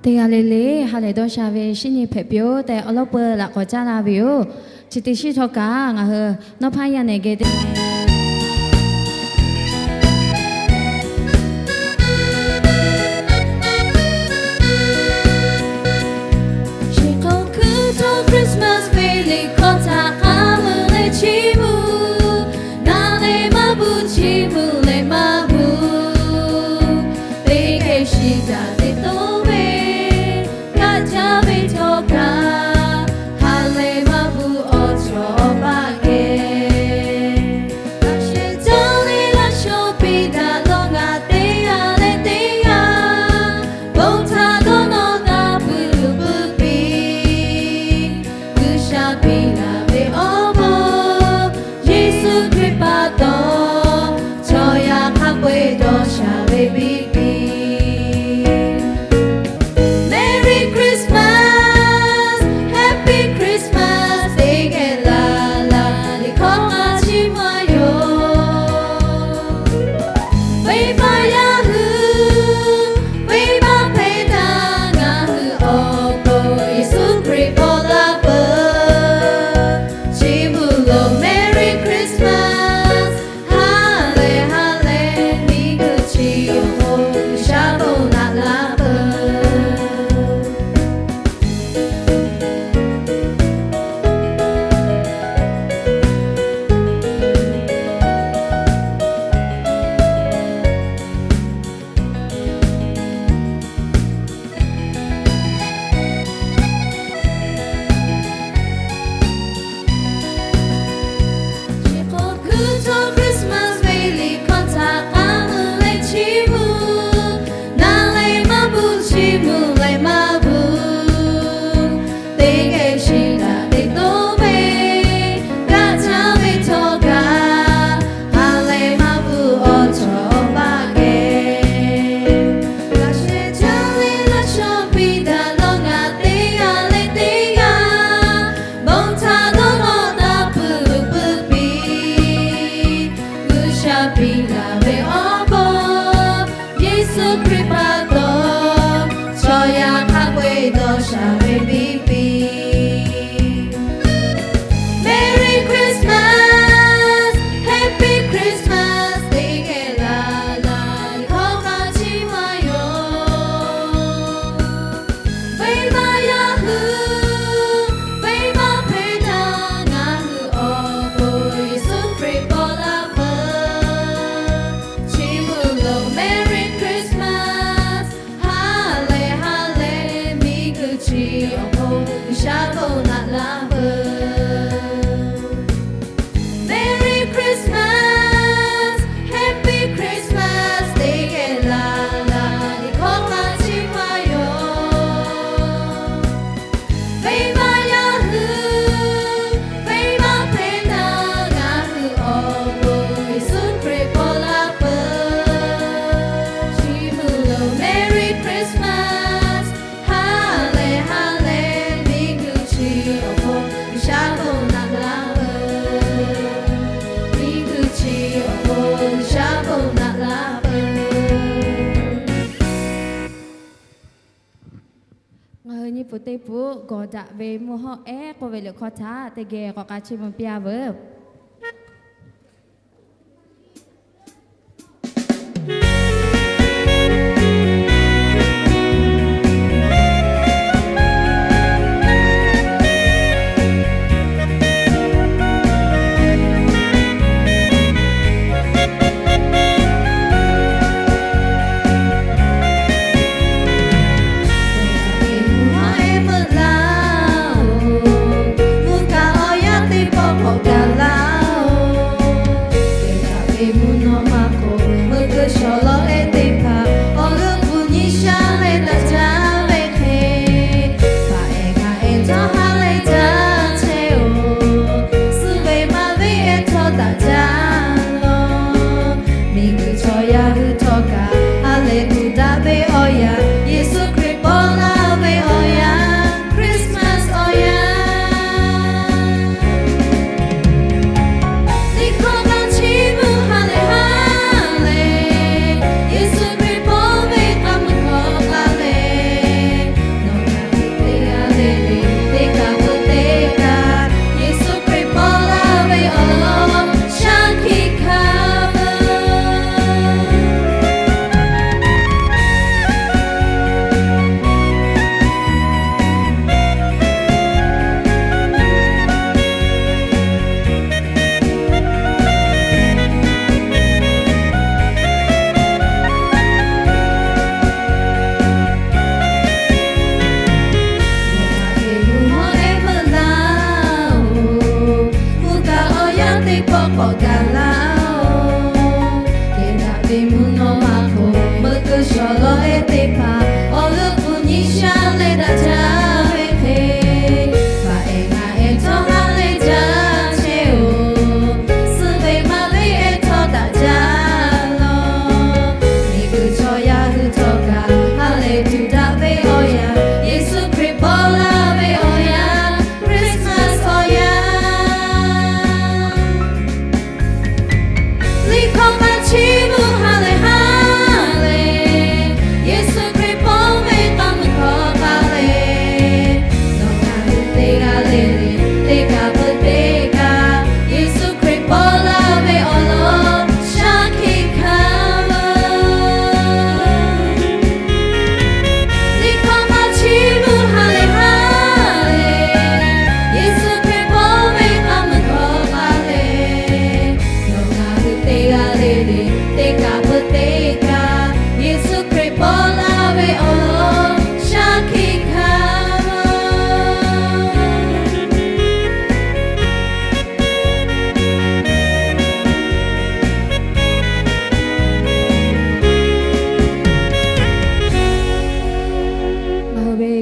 Teˇ g'aˇ le le ha lehˬ dawˇ sha ve shinˉ nyi hpehꞈ piˇ-oˬ tehꞈ, awˬ lawˉ peuˬ laꞈ k'awꞈ caˉ la ve yoˬ. Chi teˇ shinˉ htawˇ kaꞈ ngaˬ hui nawˇ hpaˇ yaˇ nehˬ geh te Chi hk'awꞈ hkuiˉ htawˇ Christmas ve liꞈ hkawˇ htaꞈ k'aˉ meuˬ leh chiˇ mvuh, naˬ leh maˇ bvuhꞈ, chiˇ mvuh leh maˇ bvuhꞈ, teˇ geh shiˍ daꞈ teˇ toˉ ve, kaˆ jaˇ ve htawˇ kaꞈ ha lehˬ maˇ bvuhꞈ, awˬ chawˇ awˬ paˆ geh. Laꞈ sheh caˇ leh laꞈ shawnˍ piˇ daꞈ lawˬ, ngaˬ teˇ g'aˇ leh teˇ g'aˇ bon htaꞈ dawˇ nawˇ taˇ puiˉ puiˉ piˇ. G'uiˬsha piˇ laˬ ve awˬ bon, Yeˍsuˆ Hkriꞈ pa taw, chaw yaˇ hk'a peu-eˬ dawˇ sha ve piˇ piˇ. Merry Christmas, Happy Christmas teˇ geh laˬ laˬ, liꞈ hkawˇ k'a chiˇ mvuh yoˬ. Venˇbaˆ yaˇ hui, venˇbaˆ hpehꞈ daꞈ ngaˬ hui awˬ pon Yeˍsuˆ Hkriꞈ paw la peuˬ. Chiˇ mvuh loˬ Merry Christmas, ha lehˬ ha lehˬ miˬguiˬ chi awˬ pon G'uiˬsha bon naꞈ laˇ peuˬ. Chi hk'awꞈ hkuiˉ htawˇ Christmas ve liꞈ hkawˇ htaꞈ k'aˉ meuˬ leh chiˇ mvuh, naˬ leh maˇ bvuhꞈ, chiˇ mvuh leh maˇ bvuhꞈ, teˇ geh shiˍ daꞈ teˇ toˉ ve, kaˆ jaˇ ve htawˇ kaꞈ ha lehˬ maˇ bvuhꞈ, awˬ chawˇ awˬ paˆ geh. Laꞈ sheh caˇ leh laꞈ shawnˍ piˇ daꞈ lawˬ, ngaˬ teˇ g'aˇ leh teˇ g'aˇ bon htaꞈ dawˇ nawˇ taˇ puiˉ puiˉ piˇ. G'uiˬsha piˇ laˬ ve awˬ bon, Yeˍsuˆ Hkriꞈ pa taw, chaw yaˇ hk'a peu-eˬ dawˇ sha ve piˇ piˇ. Merry Christmas, Happy Christmas teˇ geh laˬ laˬ, liꞈ hkawˇ k'a chiˇ mvuh yoˬ. Venˇbaˆ yaˇ hui, venˇbaˆ hpehꞈ daꞈ ngaˬ hui awˬ pon Yeˍsuˆ Hkriꞈ paw la peuˬ. Chiˇ mvuh loˬ Merry Christmas, ha lehˬ ha lehˬ miˬguiˬ chi awˬ pon G'uiˬsha bon naꞈ laˇ peuˬ. Merry Christmas, Happy Christmas teˇ geh laˬ laˬ, liꞈ hkawˇ k'a chiˇ mvuh yoˬ. Venˇbaˆ yaˇ hui, venˇbaˆ hpehꞈ daꞈ ngaˬ hui awˬ pon Yeˍsuˆ Hkriꞈ paw la peuˬ. Chiˇ mvuh loˬ Merry Christmas, ha lehˬ ha lehˬ miˬguiˬ chi awˬ pon G'uiˬsha bon naꞈ laˇ peuˬ. Miˬguiˬ chi awˬ pon G'uiˬsha bon naꞈ laˇ peuˬ. Ngaˬ hui nyi pfuhˍ teˇ pfuhˍ gawˬ daꞈ ve mvuhˇ hawˉ ehˉ k'oˆ ve liꞈ hkawˇ htaꞈ teˇ geh k'awꞈ k'a chiˇ mvuh piˇ-a veuˬ. Mvuhˇ kaꞈ awˬ yaˇ teˇ pawˆ k'awꞈ gaˬ la.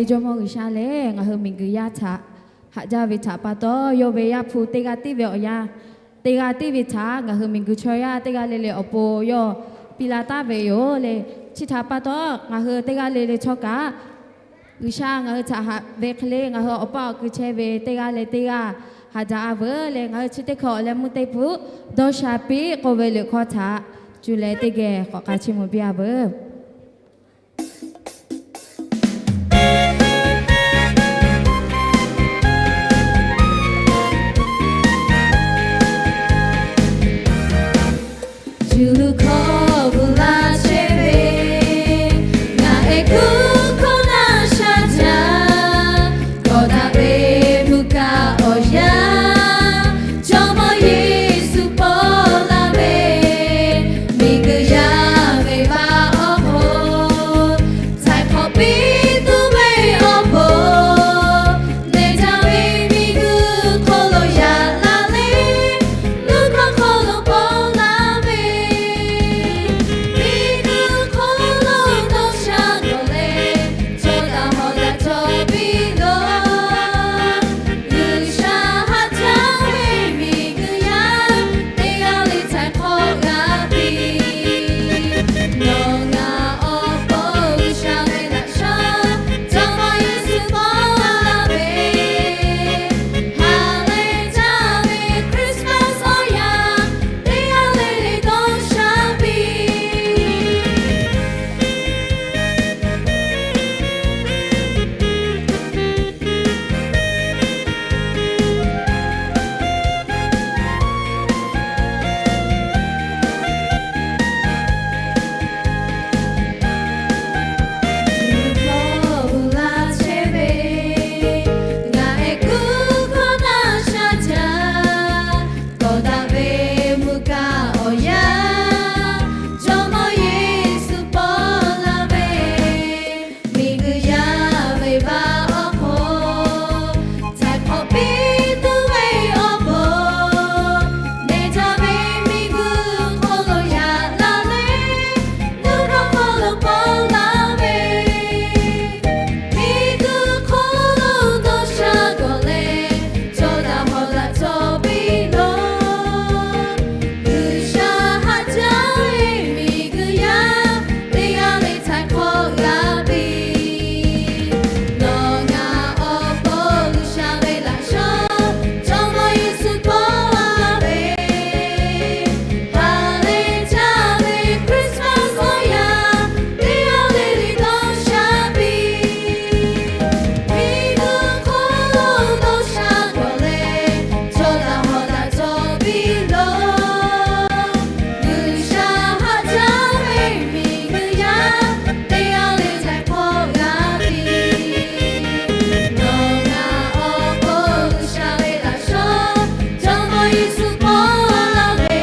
Jawˇmawˇ G'uiˬsha lehˬ, ngaˬ hui miˬguiˬ yaˇ htaꞈ haꞈ jaˇ ve htaꞈ pa taw, yawˇ ve Yaˇ hpu teˇ g'aˇ tiˉ ve awˬ yanˇ, teˇ g'aˇ tiˉ ve htaꞈ ngaˬ hui miˬguiˬ chaw yaˇ teˇ g'aˇ le le awˬ pon yawˇ piˇ la taˍ ve yoˬ le. Chi htaꞈ pa taw, ngaˬ hui teˇ g'aˇ le le htawˇ kaꞈ, G'uiˬsha ngaˬ hui htaꞈ haꞈ ve hk'e le, ngaˬ hui awˬ paˇ awˬ ku chehˇ ve teˇ g'aˇ leh teˇ g'aˇ haꞈ jaˇ a veuˬ leh, ngaˬ hui chi teˇ hkui awˬ leh meuˇ teˇ pun dawˇ sha piˇ k'oˆ ve liꞈ hkawˇ htaꞈ cuˇ leh teˇ geh k'awꞈ k'a chiˇ mvuh piˇ a veuˬ. Shu lu hkawˇ gu laˇ chehˇ ve, ngaˬ ehˉ kuˬ hkawˇ naˇ sha jaˇ. Kawꞈ daꞈ ve mvuhˇ kaˆ awˬ yanˇ, Jawˇmawˇ Yeˍsuˆ paw la ve, miˬguiˬ yaˇ ve vaˇ awˬ hk'aw, htaiˍ hk'awꞈ piˇ tuˬ ve awˬ pon, neˬ jaˇ ve miˬguiˬ hk'aw lo yaꞈ la leh, nuˇ hkawˇ hk'aw lo paw la ve, miˬguiˬ hk'aw lo dawˇ sha gawˬ leh, chaw daꞈ hawˍ daꞈ cawˬ piˇ lo. G'uiˬsha haꞈ jaˇ ve miˬguiˬ yaˇ, teˇ g'aˇ le htaiˍ hk'awꞈ g'a piˇ. Nawˬ ngaˬ awˬ pon G'uiˬsha ve laꞈ shawnˍ, Jawˇmawˇ Yeˍsuˆ paw la ve, ha lehˬ jaˇ ve Christmas awˬ yanˇ, teˇ g'aˇ le le dawˇ sha piˇ. Shu hkawˇ gu laˇ chehˇ ve, ngaˬ ehˉ kuˬ hkawˇ naˇ sha jaˇ. Kawꞈ daꞈ ve mvuhˇ kaˆ awˬ yanˇ, Jawˇmawˇ Yeˍsuˆ paw la ve, miˬguiˬ yaˇ ve vaˇ awˬ hk'aw, htaiˍ hk'awꞈ piˇ tuˬ ve awˬ pon, neˬ jaˇ ve miˬguiˬ hk'aw lo yaꞈ la leh, nuˇ hkawˇ hk'aw lo paw la ve, miˬguiˬ hk'aw lo dawˇ sha gawˬ leh, chaw daꞈ hawˍ daꞈ cawˬ piˇ lo. G'uiˬsha haꞈ jaˇ ve miˬguiˬ yaˇ, teˇ g'aˇ le htaiˍ hk'awꞈ g'a piˇ. Nawˬ ngaˬ awˬ pon G'uiˬsha ve laꞈ shawnˍ, Jawˇmawˇ Yeˍsuˆ paw la ve, ha lehˬ jaˇ ve Christmas awˬ yanˇ, teˇ g'aˇ le le dawˇ sha piˇ. Miˬguiˬ hk'aw lo dawˇ sha gawˬ leh, chaw daꞈ hawˍ daꞈ cawˬ piˇ lo. G'uiˬsha haꞈ jaˇ ve miˬguiˬ yaˇ, teˇ g'aˇ le htaiˍ hk'awꞈ g'a piˇ. Nawˬ ngaˬ awˬ pon G'uiˬsha ve laꞈ shawnˍ, Jawˇmawˇ Yeˍsuˆ paw la ve,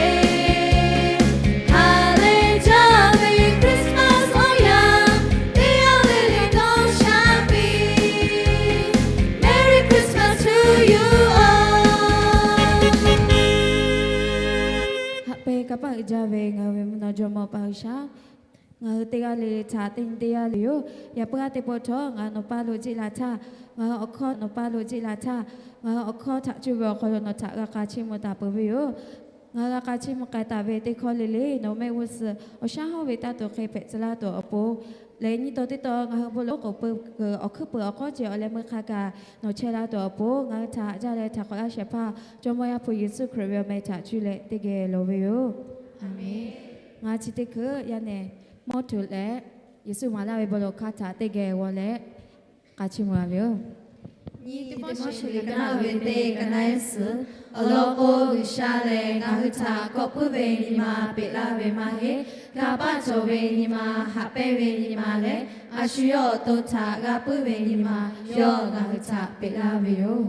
ha lehˬ jaˇ ve Christmas awˬ yanˇ, teˇ g'aˇ le le dawˇ sha piˇ. Merry Christmas to you all. Haꞈ pehnˇ kanˇ paˆ uiˍ jaˇ ve ngaˬ hui ve mvuhˇ naw Jawˇmawˇ Awˬ pa G'uiˬsha, ngaˬ hui teˇ g'aˇ le le htaꞈ teˇ nyi teˇ g'aˇ le yoˬ. Yaꞈ puiˉ g'aˇ teˇ pawˆ htawˇ ngaˬ hui nawˬ paˇ lo jiˆ la htaˇ, ngaˬ hui awˬ hkawˇ nawˬ paˇ lo jiˆ la htaˇ, ngaˬ hui awˬ hkawˇ htaꞈ cuˇ ve awˬ hk'aw lo nawˬ htaꞈ g'a k'a chiˇ mvuh taˍ peuˬ ve yoˬ. Ngaˬ hui g'a k'a chiˇ mvuh k'ai taˍ ve teˇ hkawˇ le le, nawˬ mehˆ g'uˇ suhˍ awˬ shaˉ hawˉ ve taˇ tuˬ hk'e hpehꞈ tcuh laˇ tuˬ awˬ pon leh, nyiˇ taw teˇ taw ngaˬ hui bon lawˉ k'oˍ pui kuiˬ awˬ hkuiˉ peuˬ awˬ k'awˉ ceh awˬ leh meuˇ hk'a kaꞈ nawˬ chehˇ laˇ tuˬ awˬ pon, ngaˬ hui htaꞈ haꞈ jaˇ leh htaꞈ k'awꞈ laˇ shehˍ hpaˇ Jawˇmawˇ Yaˇ hpu Yeˍsuˆ Hkriꞈ ve awˬ meh htaꞈ cuˇ leh teˇ geh lawˬ ve yoˬ. Aˍmenˍ. Ngaˬ chi teˇ hkui yaˇ nehˬ mawˇ htuꞈ leh, Yeˍsuˆ maˍ laˇ ve bon lawˬ hk'aˇ htaꞈ teˇ geh g'aw leh k'a chiˇ mvuh a ve yoˬ. Nyi Tiˆmoˉseˍ liꞈ ka naˆ ve teˇ ka naˆ ehˉ suhˍ, awˬ lawn k'o, G'uiˬsha lehˬ ngaˬ hui htaꞈ kawˆ puiˉ ve nyi ma peꞈ laˇ ve maˇ heˆ. Kanˇ paˆ cawˬ ve nyi ma, haꞈ pehnˇ ve nyi ma leh, a shu yawˇ awˬ to htaꞈ g'a puiˉ ve nyi ma, yawˇ ngaˬ hui htaꞈ peꞈ laˇ ve yoˬ.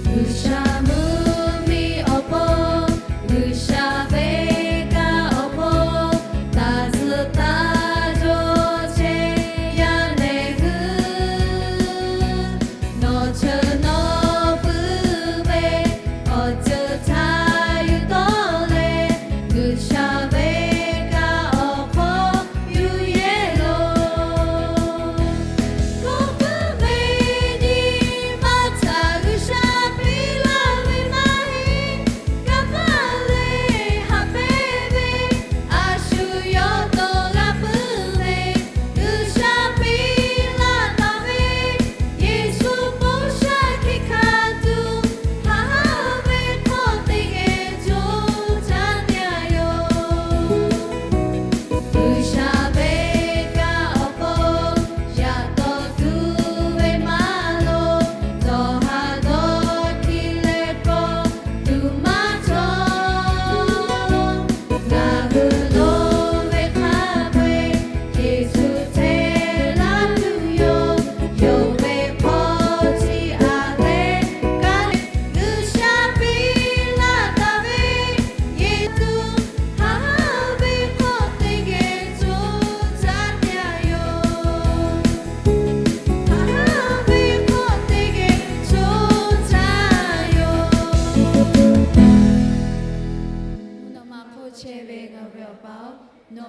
G'uiˬsha mvuhˇmiˬ awˬ pon, G'uiˬsha ve kanˇ awˬ pon, taˍ tcuh taˇ jaw chehˇ yaˇ nehˬ hui, nawˬ chaw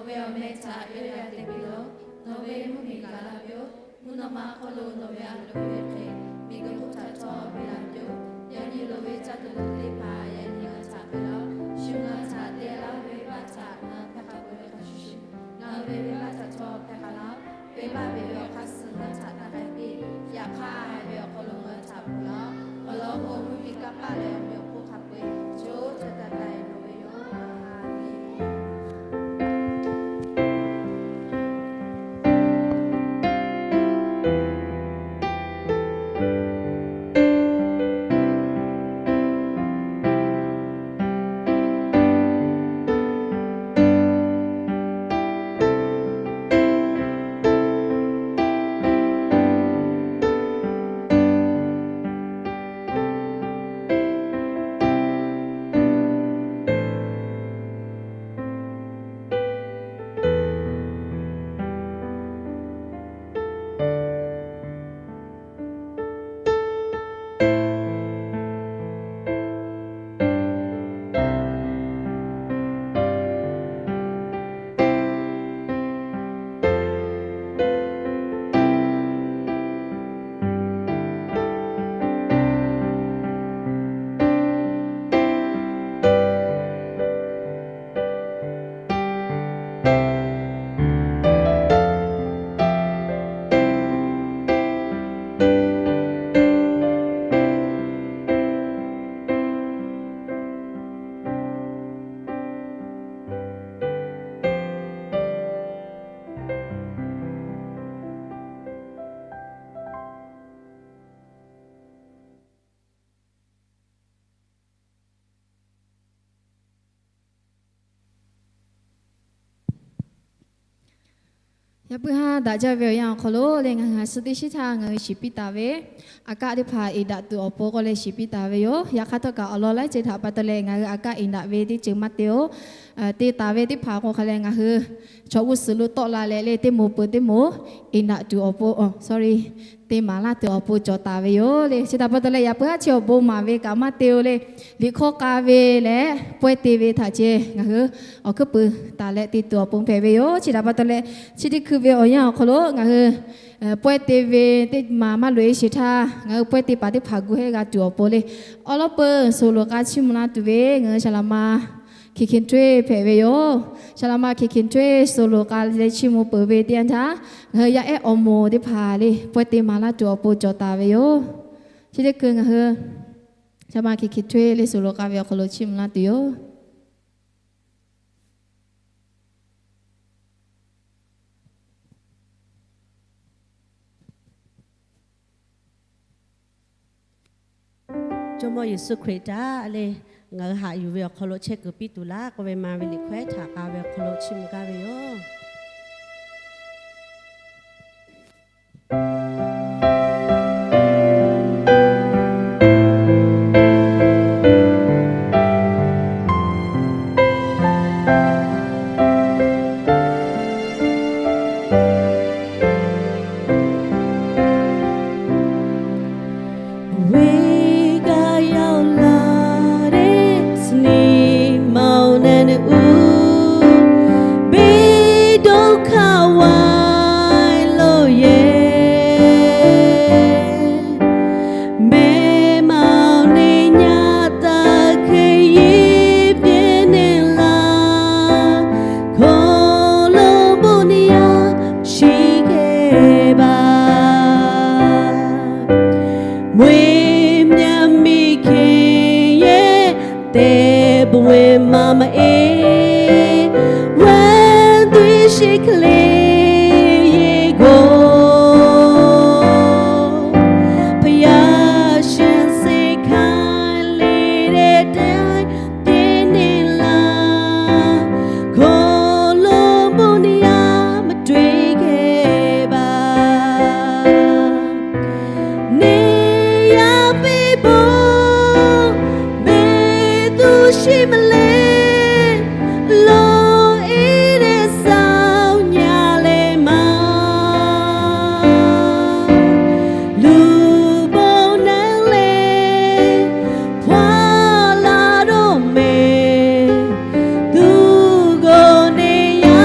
Nawˬ ve awˬ meh htaꞈ yawˇ yaˇ te piˇ lawˬ. Nawˬ ve mvuhˇmiˬ gaˬ la piˇ-oˆ. Mvuhˇ naw ma hk'oˆ lo nawˬ ve a loˍ ve hk'e, miˬguiˬ hk'oˆ htaꞈ htawˇ piˇ la piˇ-oˆ. Yaꞈ nyi loˍ ve caˇ tuˬ lo teˇ hpaˍ yaꞈ nyi ngaˬ htaꞈ hpehꞈ laˇ-oˆ. Shu ngaˬ htaꞈ te laˇ ve venˇbaˆ htaꞈ ngaˬ hpehˇ hk'a peuˬ ve hk'a shuˍ shuˍ, ngaˬ hui ve venˇbaˆ htaꞈ htawˇ hpehˇ hk'a laˇ-oˆ. Venˇbaˆ ve awˬ hk'aˇ suh ngaˬ htaꞈ taˇ k'ai piˇ. Yaꞈ hk'aˇ, ve awˬ hk'aw lo ngaˬ hui htaꞈ ponˬ laˇ-oˆ. Awˬ lawn k'o, mvuhˇmiˬ kanˇ paˆ leh awˬ meꞈ awˬ hk'oˆ hk'a peu-eˬ co caˇ taˇ k'ai ve yoˬ. Yaꞈ puiˉ haˉ daꞈ jaˇ ve awˬ yanˇ awˬ hk'aw lo leh, ngaˬ hui a suh teˇ shiˉ htaˇ ngaˬ hui shiˍ piˇ taˍ ve a kaˆ teˇ hpaˍ eˍ daꞈ tuˬ awˬ pon k'oˆ leh shiˍ piˇ taˍ ve yoˬ. Yaꞈ hk'aˇ htawˇ kaꞈ awˬ lawn laiˉ ceuˬ htaꞈ pa taw leh ngaˬ hui a kaˆ eˍ daꞈ ve teˇ ceuˬ maˇ te-oˬ. Te taˍ ve teˇ hpaˍ k'o hk'a leh ngaˬ hui chaw g'uˇ suhˍ lo tawˆ la leh leh teˇ moˍ peuˬ teˇ moˍ eˍ daꞈ tuˬ awˬ pon, sorry, te maˍ laˇ tuˬ awˬ pon cawˬ taˍ ve yoˬ le. Chi htaꞈ pa taw leh yaꞈ puiˉ haˉ chi awˬ bon maˍ ve kaꞈ maˇ te-o le. Liꞈ hkawˇ k'a ve leh pawehˇ te ve htaꞈ ceh ngaˬ hui awˬ hkuiˉ puiˍ taˍ leh te tuˬ awˬ pon hpehꞈ ve yoˬ. Chi htaꞈ pa taw leh chi teˇ hkui ve awˬ yanˇ awˬ hk'aw lo ngaˬ hui pawehˇ te ve teˇ maˍ maˇ loꞈ-e sheˍ htaˇ, ngaˬ hui pawehˇ te paˍ teˇ hpaˍ gu hehˉ g'a tuˬ awˬ pon le, awˉ lawˉ peuˬ suhˍ loˍ k'a chiˇ mvuh laˇ tuˬ ve ngaˬ hui Saˍ laꞈ ma Hkiˬ Hkiˬ Htuˇ-eˬ hpehꞈ ve yoˬ. Saˍ laꞈ ma Hkiˬ Hkiˬ Htuˇ-eˬ suhˍ loˍ k'a leh chiˇ mvuh peuˬ ve teˇ yanˇ htaˇ, ngaˬ hui yaˇ ehˉ awˬ moˍ teˇ hpaˍ le pawehˇ te maˍ laˇ tuˬ awˬ pon cawˬ taˍ ve yoˬ. Chi teˇ hkui ngaˬ hui Saˍ laꞈ ma Hkiˬ Hkiˬ Htuˇ-eˬ le suhˍ loˍ k'a ve awˬ hk'aw lo chiˇ mvuh laˇ tuˬ yoˬ. Jawˇmawˇ Yeˍsuˆ Hkriꞈ htaꞈ le ngaˬ hui haꞈ yuˬ ve awˬ hk'aw lo chehˇ kuiˬ piˇ tuˬ laˇ k'oˆ ve ma ve liꞈ hkawehˉ htaꞈ k'a ve awˬ hk'aw lo chiˇ mvuh gaˇ ve yoˬ. Awˬ ve kaꞈ yaˇ awˬ laˬ teˇ suhˍ nyi ma awˬ naˬ naˬ uˉ beˇ dawˇ hk'aˇ waiˬ lo yehˬ. Mehˬ ma awˬ neˇ nyaˇ taˇ hk'e yeˇ piˇ neˇ laˇ, hkawˇ lo bon yaˇ shiˍ kehˬ baˬ. Mvuhˇ miˬ mvuhˇ miˬ hk'e yehˬ te bon ve maˇ maˇ e, wehˬ tuiˇ sheˍ hk'e le yeˇ goˬ. ဘုရားရှင် စေခိုင်လေတဲ့တိုင်း ပြင်းနေလား ခီလိုဘိုး နေရာမတွေ့ခဲ့ပါ နေရာပေးဖို့ ဘယ်သူရှိမလဲ လိုအပ်တဲ့ စောင်းညါလဲမှာ လူပုံနံလဲ ဖွာလာတော့မယ် သူကိုနေရာ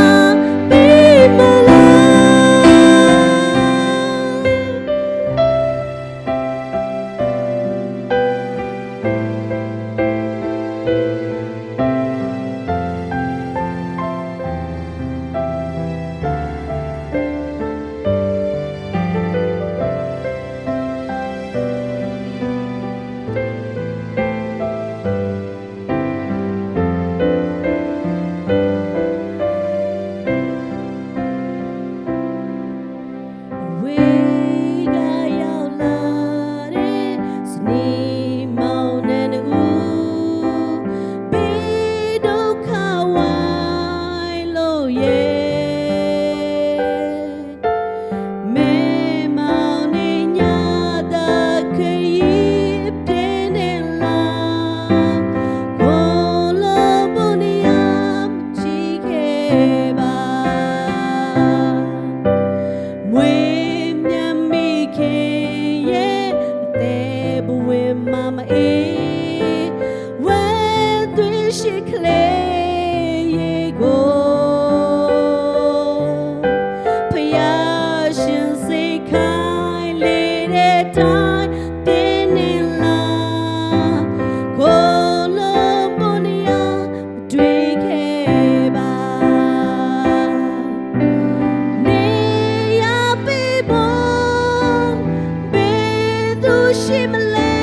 Chi ma le,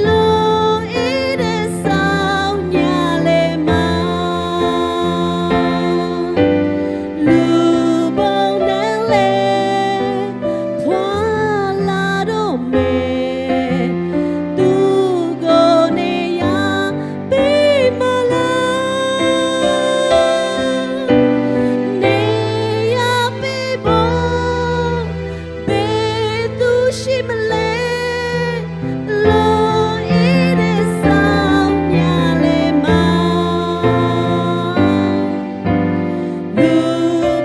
lo e de sa nya le ma. Lu bon ne le, pua la do me. Tu go ne ya, pe ma la. Ne ya pe bon. Beˍ tuˬ shiˍ maˍ leh, lo e de sa nya le ma. Lu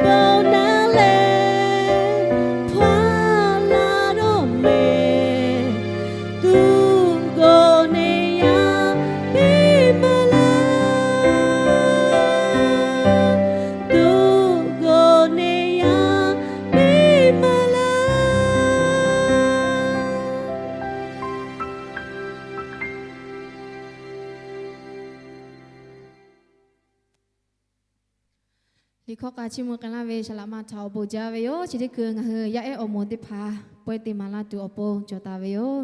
bon naˍ leh, pua la do me. Tuꞈ go ne ya piˇ maˍ laˇ. Tuꞈ go ne ya piˇ maˍ laˇ. Liꞈ hkawˇ k'a chiˇ mvuh k'ai laˇ ve saˍ laꞈ ma htaꞈ awˬ bon jaˇ ve yoˬ. Chi teˇ hkui ngaˬ hui yaˇ ehˉ awˬ moˍ teˇ hpaˍ pawehˇ te maˍ laˇ tuˬ awˬ pon cawˬ taˍ ve yoˬ.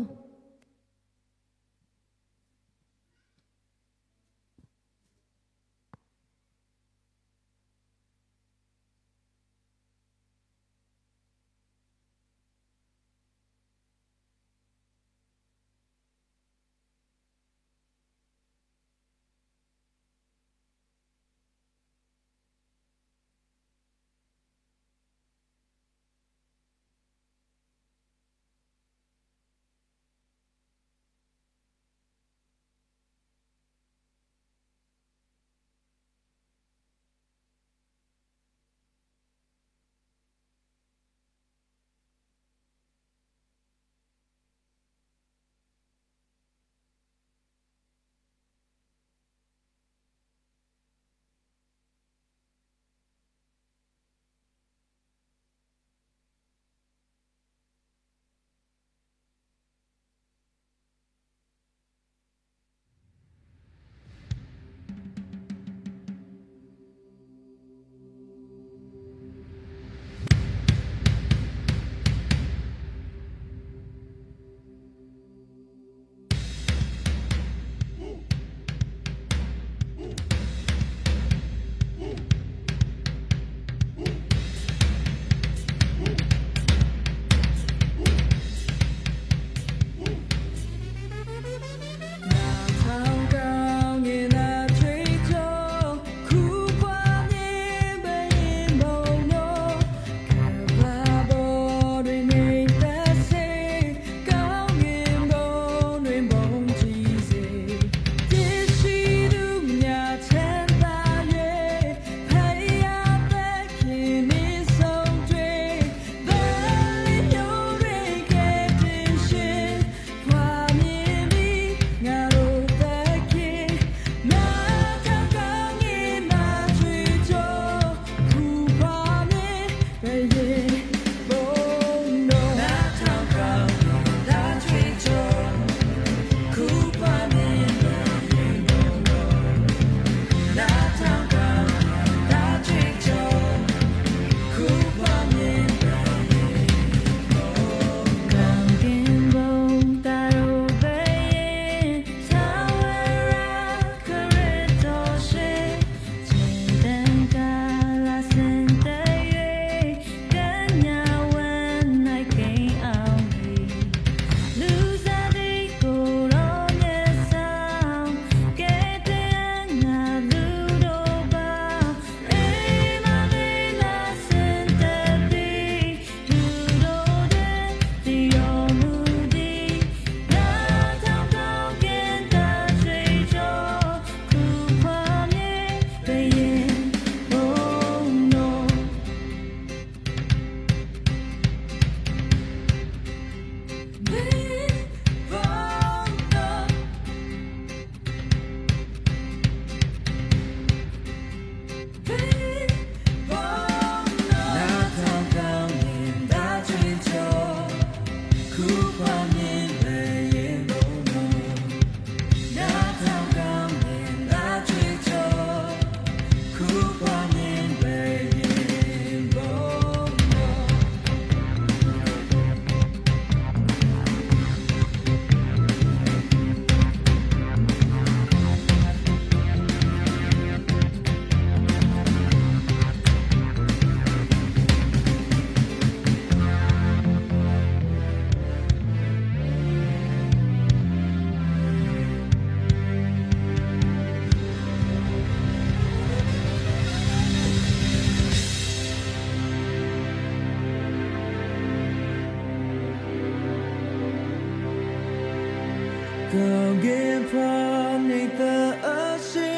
ကောင်းကင်ဘဝနေသအရှိ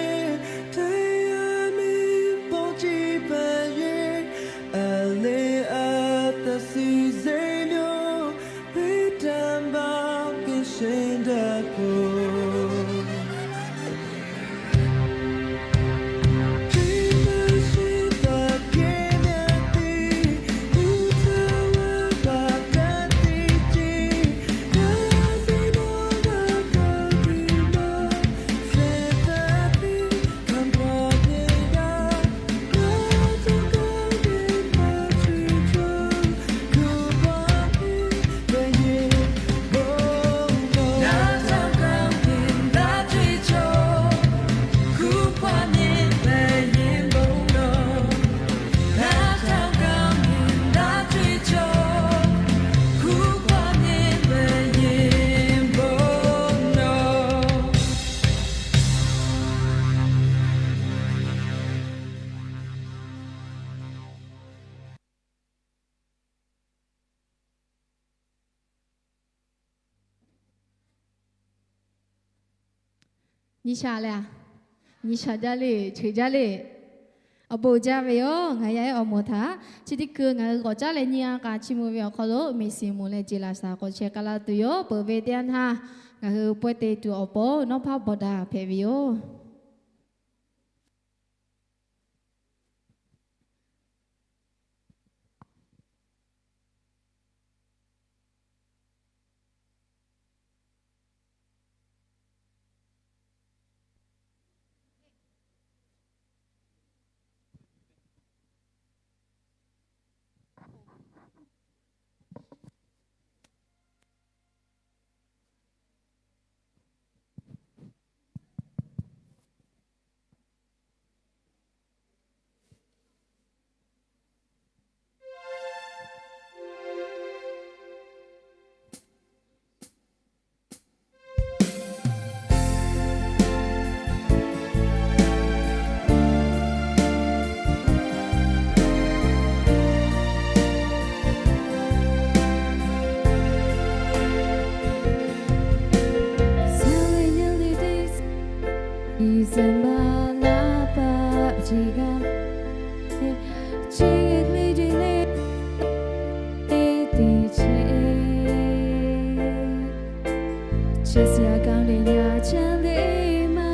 တရားမင်းပုံကြည့်ပဲရင် အလေးအသက်စီစေမျိုး ပေးတမ်းပါ ကင်းရှင်းတတ်ဖို့ Nyi sha le a, nyi sha jaˇ le, cheuˬ jaˇ le. Awˬ bon jaˇ ve yoˬ. Ngaˬ yaˇ ehˉ awˬ moˍ htaꞈ chi teˇ keu ngaˬ hui k'awꞈ caˉ leh nyi a k'a chiˇ mvuh ve awˬ hk'aw lo, miˬ siˍ moˍ leh jeˬ laꞈ shaˍ k'awꞈ chehˇ k'ai la tuˬ yoˬ. Peuˬ ve teˇ yanˇ htaˇ ngaˬ hui pawehˇ te tuˬ awˬ pon nawˉ hpaˇ bawˬ daꞈ hpehꞈ ve yoˬ. December laˇ paˍ chi g'a, chi hk'e le teˇ teˇ chehˇ, chi siˍ a kaˇ ve yaˇ chaˇ le maˇ,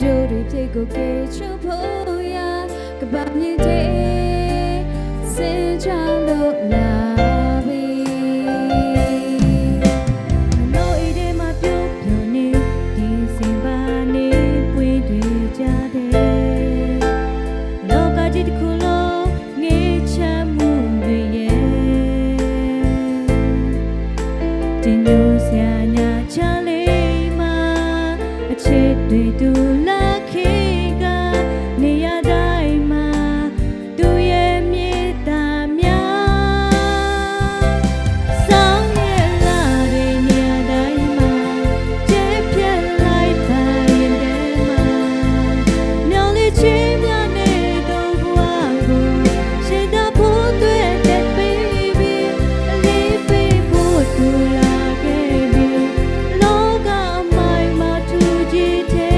ဒို့တွေဖြစ်ကိုကယ်ထုတ်ဖို့ရာ ကမ္ဘာမြေထဲ ဆင်းကြလို့လာပြီ။ မနုၤအံၤဒဲးမး ပျော်ပျော်နဲ့ ဒီဇင်ဘာနေ့ ပွင့်တွေ့ကြတဲ့ လောကကြီးတစ်ခုလုံး ငြိမ်းချမ်းမှုတွေရဲ့ တင်ညိုစရာညချမ်းလေးမှာ အချစ်တွေ သူလခင်က နေရာတိုင်းမှာ သူရဲ့မေတ္တာများ ဆောင်ရွက်လာတဲ့နေရာတိုင်းမှာ ကျဲဖြတ်လိုက်ပါရင်ထဲမှာ မျော်လင့်ခြင်းများနဲ့ သူ့ဘဝကို ရှင်သန်ဖို့အတွက် တက်ပေးပြီး အလင်းပေးဖို့ သူလာခဲ့ပြီ။ လောကအမိုင်မှာ ထူကြီးထဲ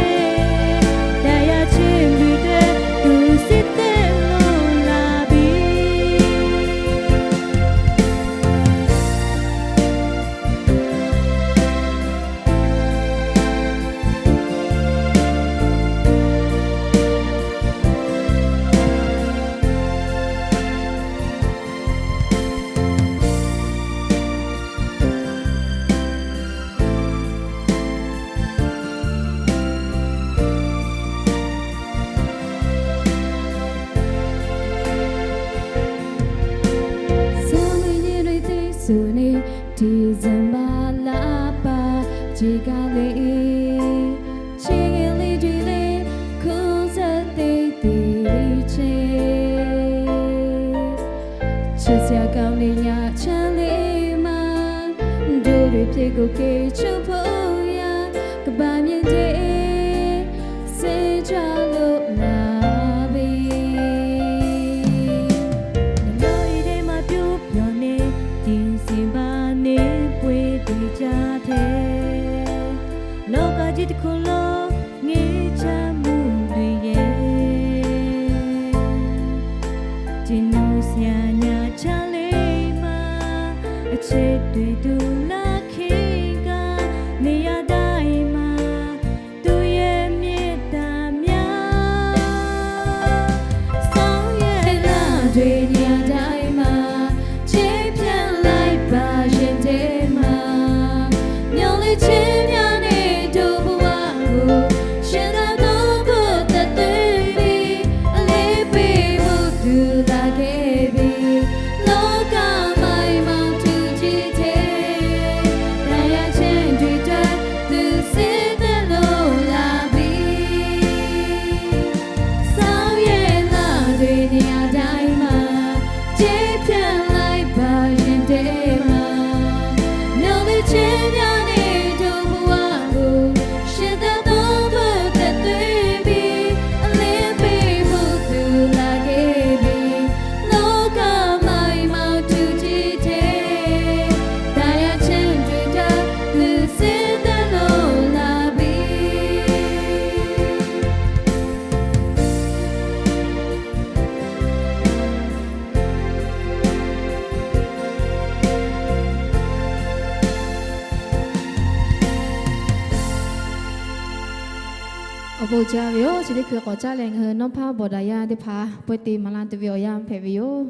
တန်ရာချစ်လူတွေ သူဆင်းသက်လို့လာပြီ။ ဆံးဝေဟင်တွေ သီဆိုနေ ဒီဇင်ဘာလ ပါးခြေကလေး ခြေငယ်လေးတွေလည်း ခုန်ဆသိမ်းသည့်အချိန် ချစ်စရာကောင်းတဲ့ ညချမ်းလေးမှာ ဒို့တွေဖြစ်ကို ကယ်ထုတ်ဖို့ရာ ကမ္ဘာမြေထဲ ဆင်းကြလို့လာပြီ။ မနုၤအံၤဒဲးမး ပျော်ပျော်နဲ့ ဒီဇင်ဘာနေ့ ပွင့်တွေ့ကြတဲ့ Teˇ hkui lo ngaˬ ca mvuhˇ duˬ yehˬ, ce nuˇ siˍ yaˇ nyi caˇ le ma, a chehˇ tuˬ tuˬ laˇ hkiˇ gaˇ, neˇ yaˇ daꞈ e ma, tuˬ yehˬ miˬ taˍ myaˇ. Saˍ yehˬ laˇ tuˬ neˇ yaˇ daꞈ e ma, ce hpyaꞈ laiˉ paˍ yehˬ teˇ ma, myaꞈ le ce myaˇ neˇ to bu a gu, shehˍ daꞈ dawˇ hpfuhˆ taˍ te ve, a le peˇ hpu tuˬ laˇ kehˬ ve, lawˇ kaꞈ maˇ e maˇ tuˬ ce te, daꞈ yaˇ chehˇ tuˬ taˇ tuˬ suh taˇ lo laˇ ve. Saˍ yehˬ laˇ tuˬ neˇ yaˇ daꞈ e ma, ce hpyaꞈ laiˉ paˍ yehˬ teˇ ma, myaꞈ le ce myaˇ neˇ to bu a gu, shehˍ daꞈ dawˇ hpfuhˆ taˍ te ve, a le peˇ hpu tuˬ laˇ kehˬ ve, lawˇ kaꞈ maˇ e maˇ tuˬ ce te, daꞈ yaˇ chehˇ tuˬ taˇ tuˬ suh taˇ lo laˇ ve. Awˬ bon jaˇ ve yoˬ. Chi teˇ hkui k'awꞈ caˉ leh ngaˬ hui nawˉ hpaˇ bawˬ daꞈ yaˇ teˇ hpaˍ pawehˇ te maˍ laˇ tuˬ ve awˬ yanˇ hpehꞈ ve yoˬ.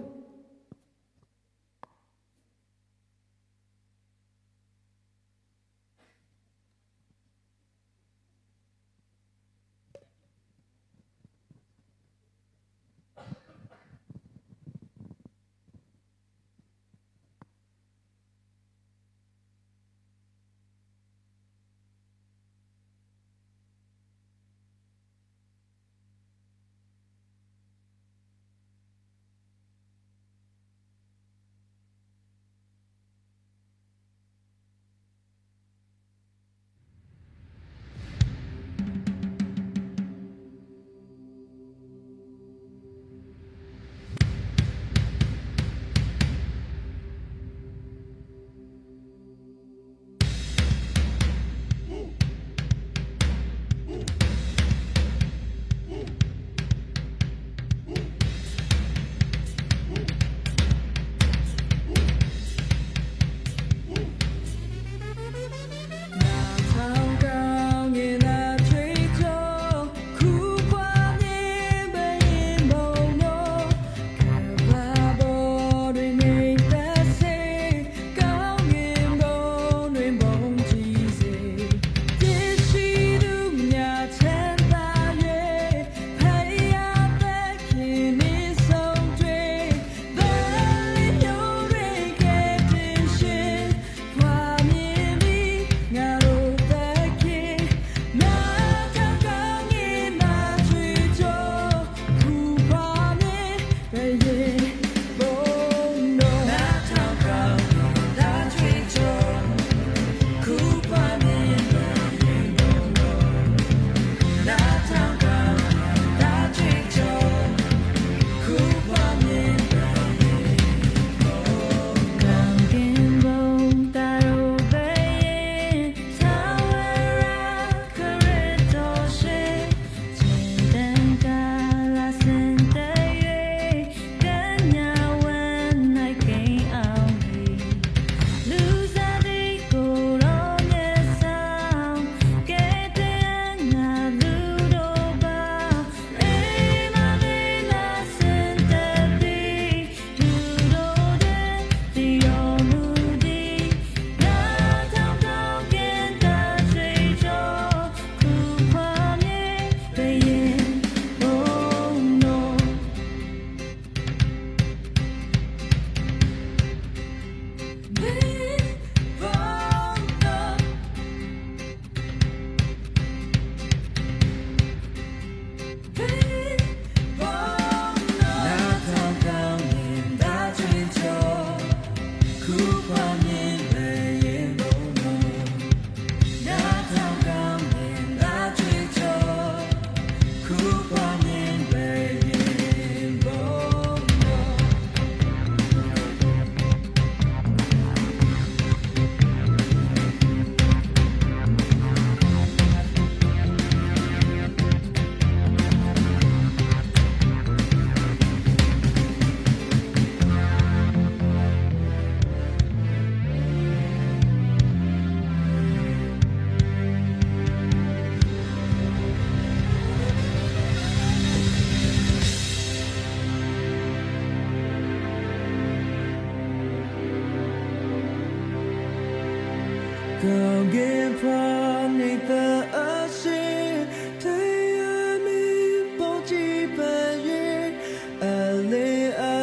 Awˬ geh hpaˇ neˇ htaˇ a sheˍ htaˇ yaˇ miˇ pawˆ ciˇ pehꞈ yeˬ, a lehˬ a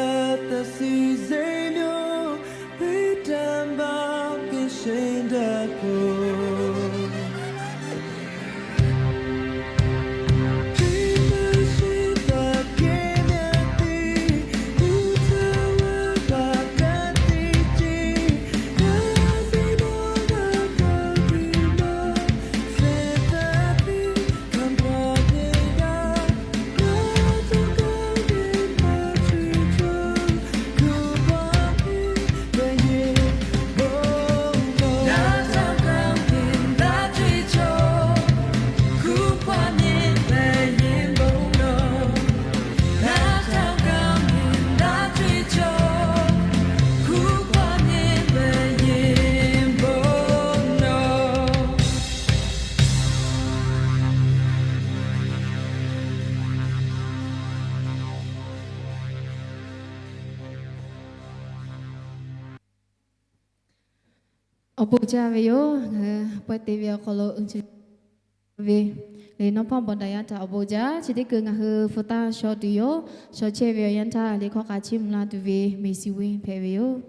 taꞈ suˍ zeˬ myoˬ, Peˍtaˍ baˆtiˆsehˇ daꞈ k'o, Awˬ bon jaˇ ve yoˬ. Ngaˬ hui pawehˇ te ve awˬ hk'aw lo uiˍ ceuˬ ve le, nawˇ hpawˇ bawˬ daꞈ yaˇ htaꞈ awˬ bon jaˇ. Chi teˇ kuiˬ ngaˬ hui hpu taˇ shaw tuˬ yoˬ. Shaw chehˇ ve awˬ yanˇ htaˇ, liꞈ hkawˇ k'a chiˇ mvuh laˇ tuˬ ve Meˍsiˍ Win hpehꞈ ve yoˬ.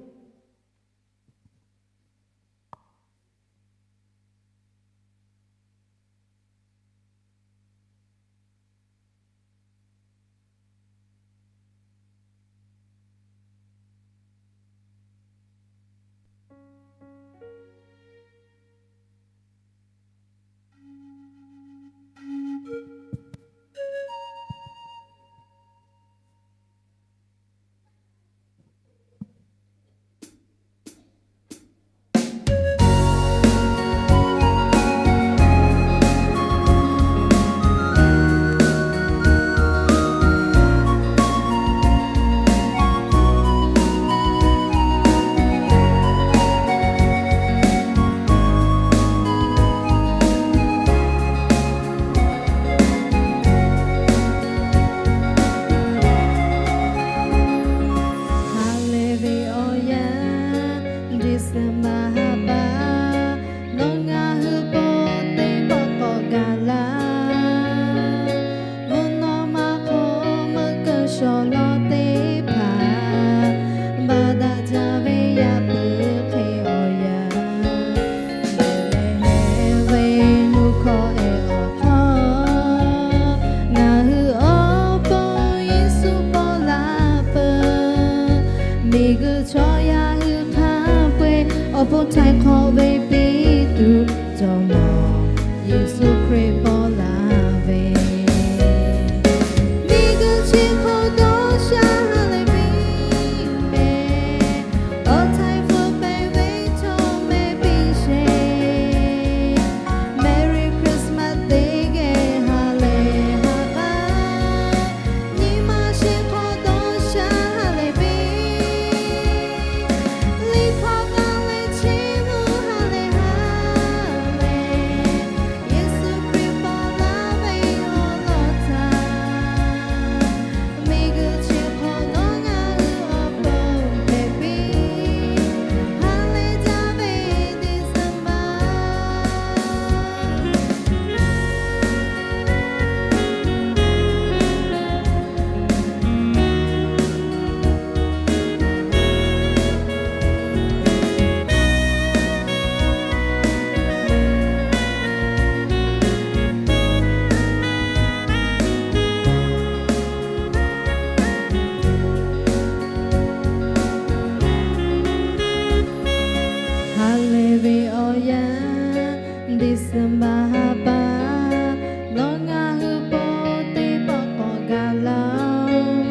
Ha lehˬ ve awˬ yanˇ, December ha pa, nawˬ ngaˬ hui pon teˇ pawˆ k'awꞈ gaˬ laˇ. Mvuhˇ naw ma hk'aw meuˇ keu shawˍ law teˇ hpaˍ, baˬ daꞈ jaˇ ve yaˇ puiˉ hk'e awˬ yanˇ, Behˍlehˍhehnˍ ve nuˇ hkawˇ ehˉ awˬ hk'aw, ngaˬ hui awˬ pon Yeˍsuˆ paw la peuˬ. Miˬguiˬ chaw yaˇ hui hk'a peu-eˬ awˬ pon htaiˍ hk'awꞈ ve piˇ tuˬ, Jawˇmawˇ Yeˍsuˆ Hkriꞈ paw la ve, miˬguiˬ chi hk'aw dawˇ sha ha lehˬ piˇ mehˍ. Awˬ htaiˍ hpfuhˆ pehˍ ve chaw mehˆ piˇ sheˍ. Merry Christmas teˇ geh ha lehˬ ha k'aˉ, nyi ma sheˍ hk'aw dawˇ sha ha lehˬ piˇ. Liꞈ hkawˇ k'aˉ leh chiˇ mvuh ha lehˬ ha lehˬ, Yeˍsuˆ Hkriꞈ paw laˇ ve awˬ lawn htaꞈ, miˬguiˬ chi hk'aw nawˬ ngaˬ hui awˬ pon hpehꞈ piˇ. Ha lehˬ jaˇ ve December. Ha lehˬ ve awˬ yanˇ, December ha pa, nawˬ ngaˬ hui pon teˇ pawˆ k'awꞈ gaˬ laˇ-oˬ.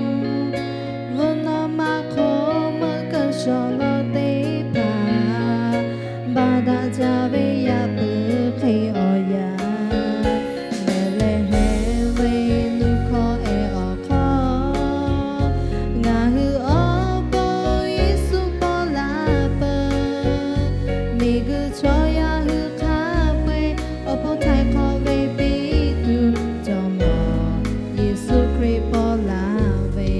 Mvuhˇ naw ma hk'aw meuˇ keu shawˍ law teˇ hpaˍ, baˬ daꞈ jaˇ ve yaˇ puiˉ hk'e awˬ yanˇ, Behˍlehˍhehnˍ ve nuˇ hkawˇ ehˉ awˬ hk'aw, ngaˬ hui awˬ pon Yeˍsuˆ paw la peuˬ. Miˬguiˬ chaw yaˇ hui hk'a peu-eˬ awˬ pon htaiˍ hk'awꞈ ve piˇ tuˬ, Jawˇmawˇ Yeˍsuˆ Hkriꞈ paw la ve,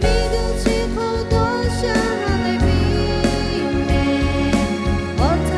miˬguiˬ chi hk'aw dawˇ sha ha lehˬ piˇ mehˍ. Awˬ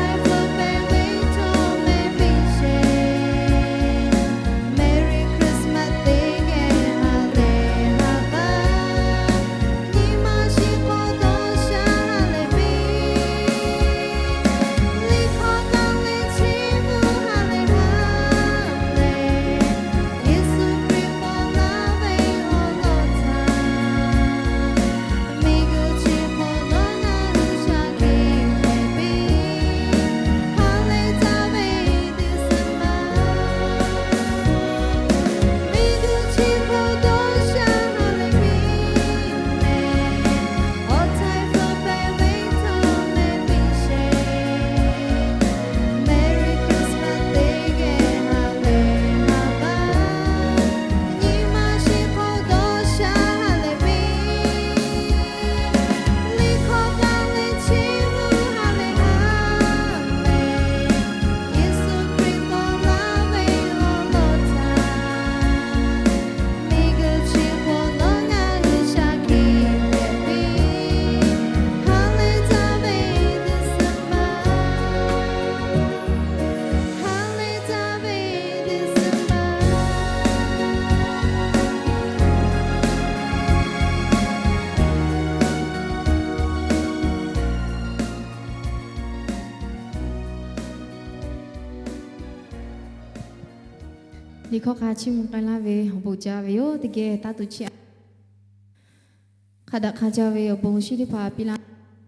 Liꞈ hkawˇ hk'a chiˇ mvuh k'ai laˇ ve awˬ bon jaˇ ve yoˬ. Teˇ geh taˇ tuˬ chiˇ hk'a daꞈ hk'a jaˇ ve awˬ bon shinˉ teˇ hpaˍ piˇ laˇ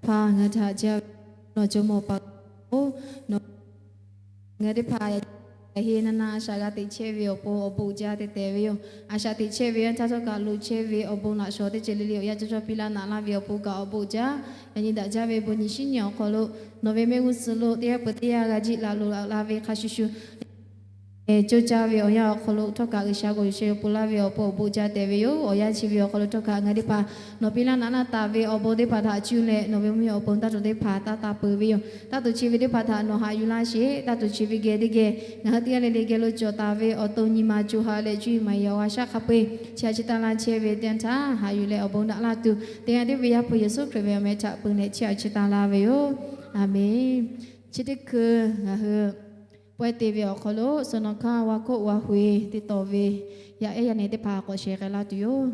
hpaˇ ngaˬ hui htaꞈ jaˇ ve, nawˬ jawˇmawˇ pa-oˬ, nawˬ ngaˬ hui teˇ hpaˍ yaꞈ heˆ naˇ naˇ a shaꞈ g'a teꞈ chehˇ ve awˬ pon awˬ bon jaˇ tehꞈ tehꞈ ve yoˬ. A shaꞈ teꞈ chehˇ ve yaˇ htaˇ htawˇ kaꞈ lo chehˇ ve awˬ bon laꞈ shawˍ teˇ ceuˬ le le awˬ yanˇ cawˇ cawˇ piˇ laˇ naꞈ laˇ ve awˬ pon kaꞈ awˬ bon jaˇ. Yaꞈ nyi daꞈ jaˇ ve bon nyi shinˉ nyi awˬ hk'aw lo nawˬ ve mehˆ g'uˇ suhˍ lo teˇ g'aˇ peuˬ teˇ g'aˇ g'a jiˆ laꞈ loꞈ laꞈ la ve hk'a shuˍ shuˍ, coˇ caˇ ve awˬ yanˇ awˬ hk'aw lo htawˇ kaꞈ G'uiˬsha g'awˬ yuˬ sheh yuˬ pon laˇ ve awˬ pon awˬ bon jaˇ tehꞈ ve yoˬ. Awˬ yanˇ chi ve awˬ hk'aw lo htawˇ kaꞈ ngaˬ hui teˇ hpaˍ nawˬ piˇ laˇ naꞈ laˇ taˍ ve awˬ bon teˇ hpaˍ htaꞈ cuˇ leh nawˬ ve mvuhˇ miˬ awˬ pon taˇ tuˬ teˇ hpaˍ taˇ taˇ peuˬ ve yoˬ. Taˇ tuˬ chi ve teˇ hpaˍ htaꞈ nawˬ haꞈ yuˬ laˇ sheˍ. Taˇ tuˬ chi ve geh teˇ geh ngaˬ hui teˇ g'aˇ le le geh lo cawˬ taˍ ve awˬ to nyi ma co ha leh cuˇ yiˍ maˍ yiˍ awˬ g'a shaˉ hk'a peu-eˬ chi a chi taˇ laˇ chehˇ ve teˇ yanˇ htaˇ haꞈ yuˬ leh awˬ bon daꞈ laˇ tuˬ teˇ g'aˇ teˇ ve Yaˇ hpu Yeˍsuˆ Hkriꞈ ve awˬ meh htaꞈ peu leh chi a chi taˇ laˇ ve yoˬ. Aˬmenˍ. Chi teˇ hkui ngaˬ hui pawehˇ te ve awˬ hk'aw lo suhˍ nawˬ hkanˇ wa hk'oˆ wa hui te tawˍ ve yaˇ ehˉ yaˇ nehˬ teˇ hpaˍ k'awꞈ shehˍ k'ai laˇ tuˬ yoˬ.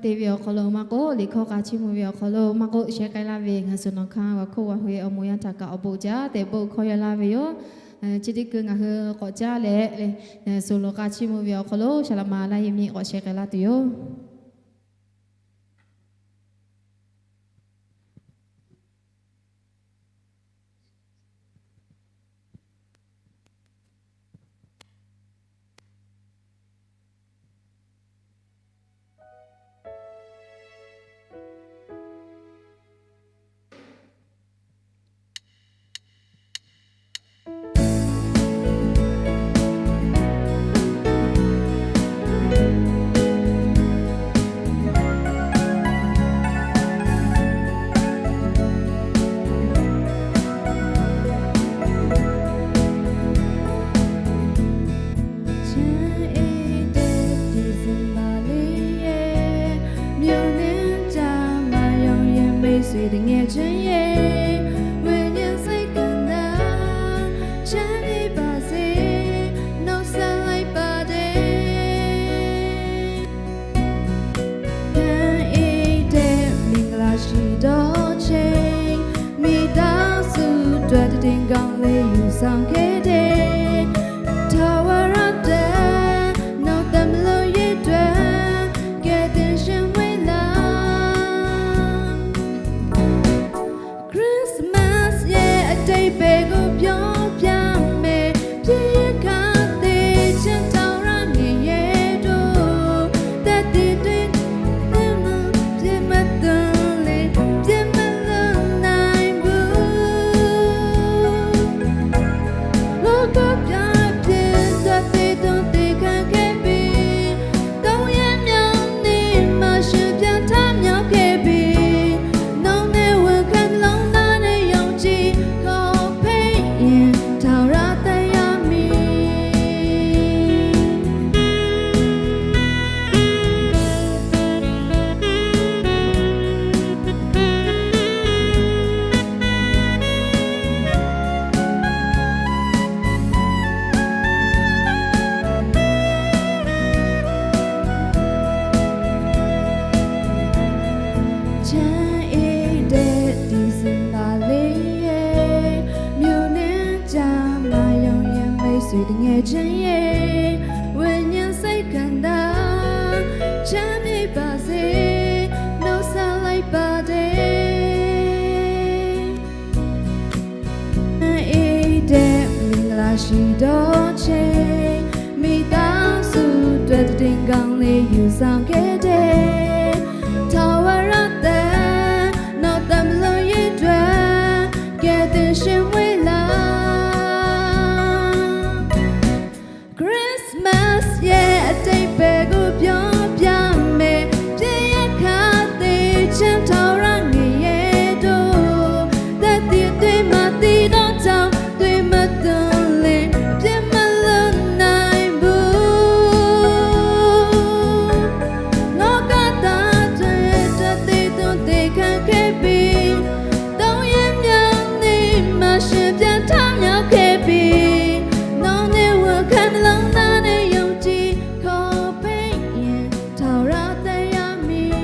Te ve awˬ hk'aw lo maˇ k'oˆ, liꞈ hkawˇ k'a chiˇ mvuh ve awˬ hk'aw lo maˇ k'oˆ, sheh k'ai laˇ ve ngaˬ suhˍ nawˬ hk'aˇ g'a hk'oˆ g'a hui awˬ moˍ yanˇ htaꞈ kaꞈ awˬ bon jaˇ tehꞈ bon hkawˇ yaw laˇ ve yoˬ. Chi teˇ hkui ngaˬ hui k'awꞈ caˇ leh, suhˍ lo k'a chiˇ mvuh ve awˬ hk'aw lo saˍ laꞈ ma laˇ yehˬ miˇ k'awꞈ sheh k'ai laˇ tuˬ yoˬ. Yaꞈ nyi tehꞈ မင်္ဂလာရှိသောချိန်, မိသားစုအတွက် သတင်းကောင်းလေး ယူဆောင်ခဲ့တဲ့ ထာဝရတန် နောက်သက်မလွန်ရေးအတွက် ကယ်တင်ရှင်ဝေးလံ Christmas ရဲ့အဓိပ္ပာယ်ကို ပြောပြမယ်။ ပြည့်ရခါသီ ချမ်းသာရ ငရဲတို့ သက်သေတွေ ပြည့်မသွန်လေ ပြည့်မလွန်နိုင်ဘူး။ လောကပျောက်ပျက် သက်သေသွန်သင်ခံခဲ့ပြီး သုံးရက်မြောက်နေ့မှာ ရှင်ပြန်ထမြောက်ခဲ့ပြီ။ နှုတ်နဲ့ဝန်ခံ နှလုံးသားနဲ့ယုံကြည် ခေါ်ဖူးရင် ထာဝရသက်ရောက်မည်။ ချမ်းအေးတဲ့ ဒီဇင်ဘာလေးရေ၊ မြို့နယ်ကျန်းမာရုံရဲ့ မိတ်ဆွေသူငယ်ချင်းရေ၊ ဝိညာဉ်စိတ်ခံစား ချမ်းမြေ့ပါစေ၊ နှုတ်ဆက်လိုက်ပါတယ်။ အေးတဲ့ မင်္ဂလာရှိသောချိန်၊ မိသားစုအတွက် သတင်းကောင်းလေး ယူဆောင်ခဲ့တဲ့ ထာဝရသန် နောက်သက်မလွန်ရေးအတွက် ကယ်တင်ရှင်ဝေးလံ Christmas ရဲ့အဓိပ္ပာယ်ကို ပြောပြမယ်။ ပြည့်ရခါသီ ချမ်းသာရ ငရဲတို့ သက်သေတွေ မသိတော့ကြောင်း သွေးမသွန်လေ ပြစ်မလွတ်နိုင်ဘူး။ လောကသားတွေ သက်သေသွန်သင်ခံခဲ့ပြီး သုံးရက်မြောက်နေ့မှာ ရှင်ပြန်ထမြောက်ခဲ့ပြီ။ နှုတ်နဲ့ဝန်ခံ နှလုံးသားနဲ့ယုံကြည် ခေါ်ဖူးရင် ထာဝရသက်ရောက်မည်။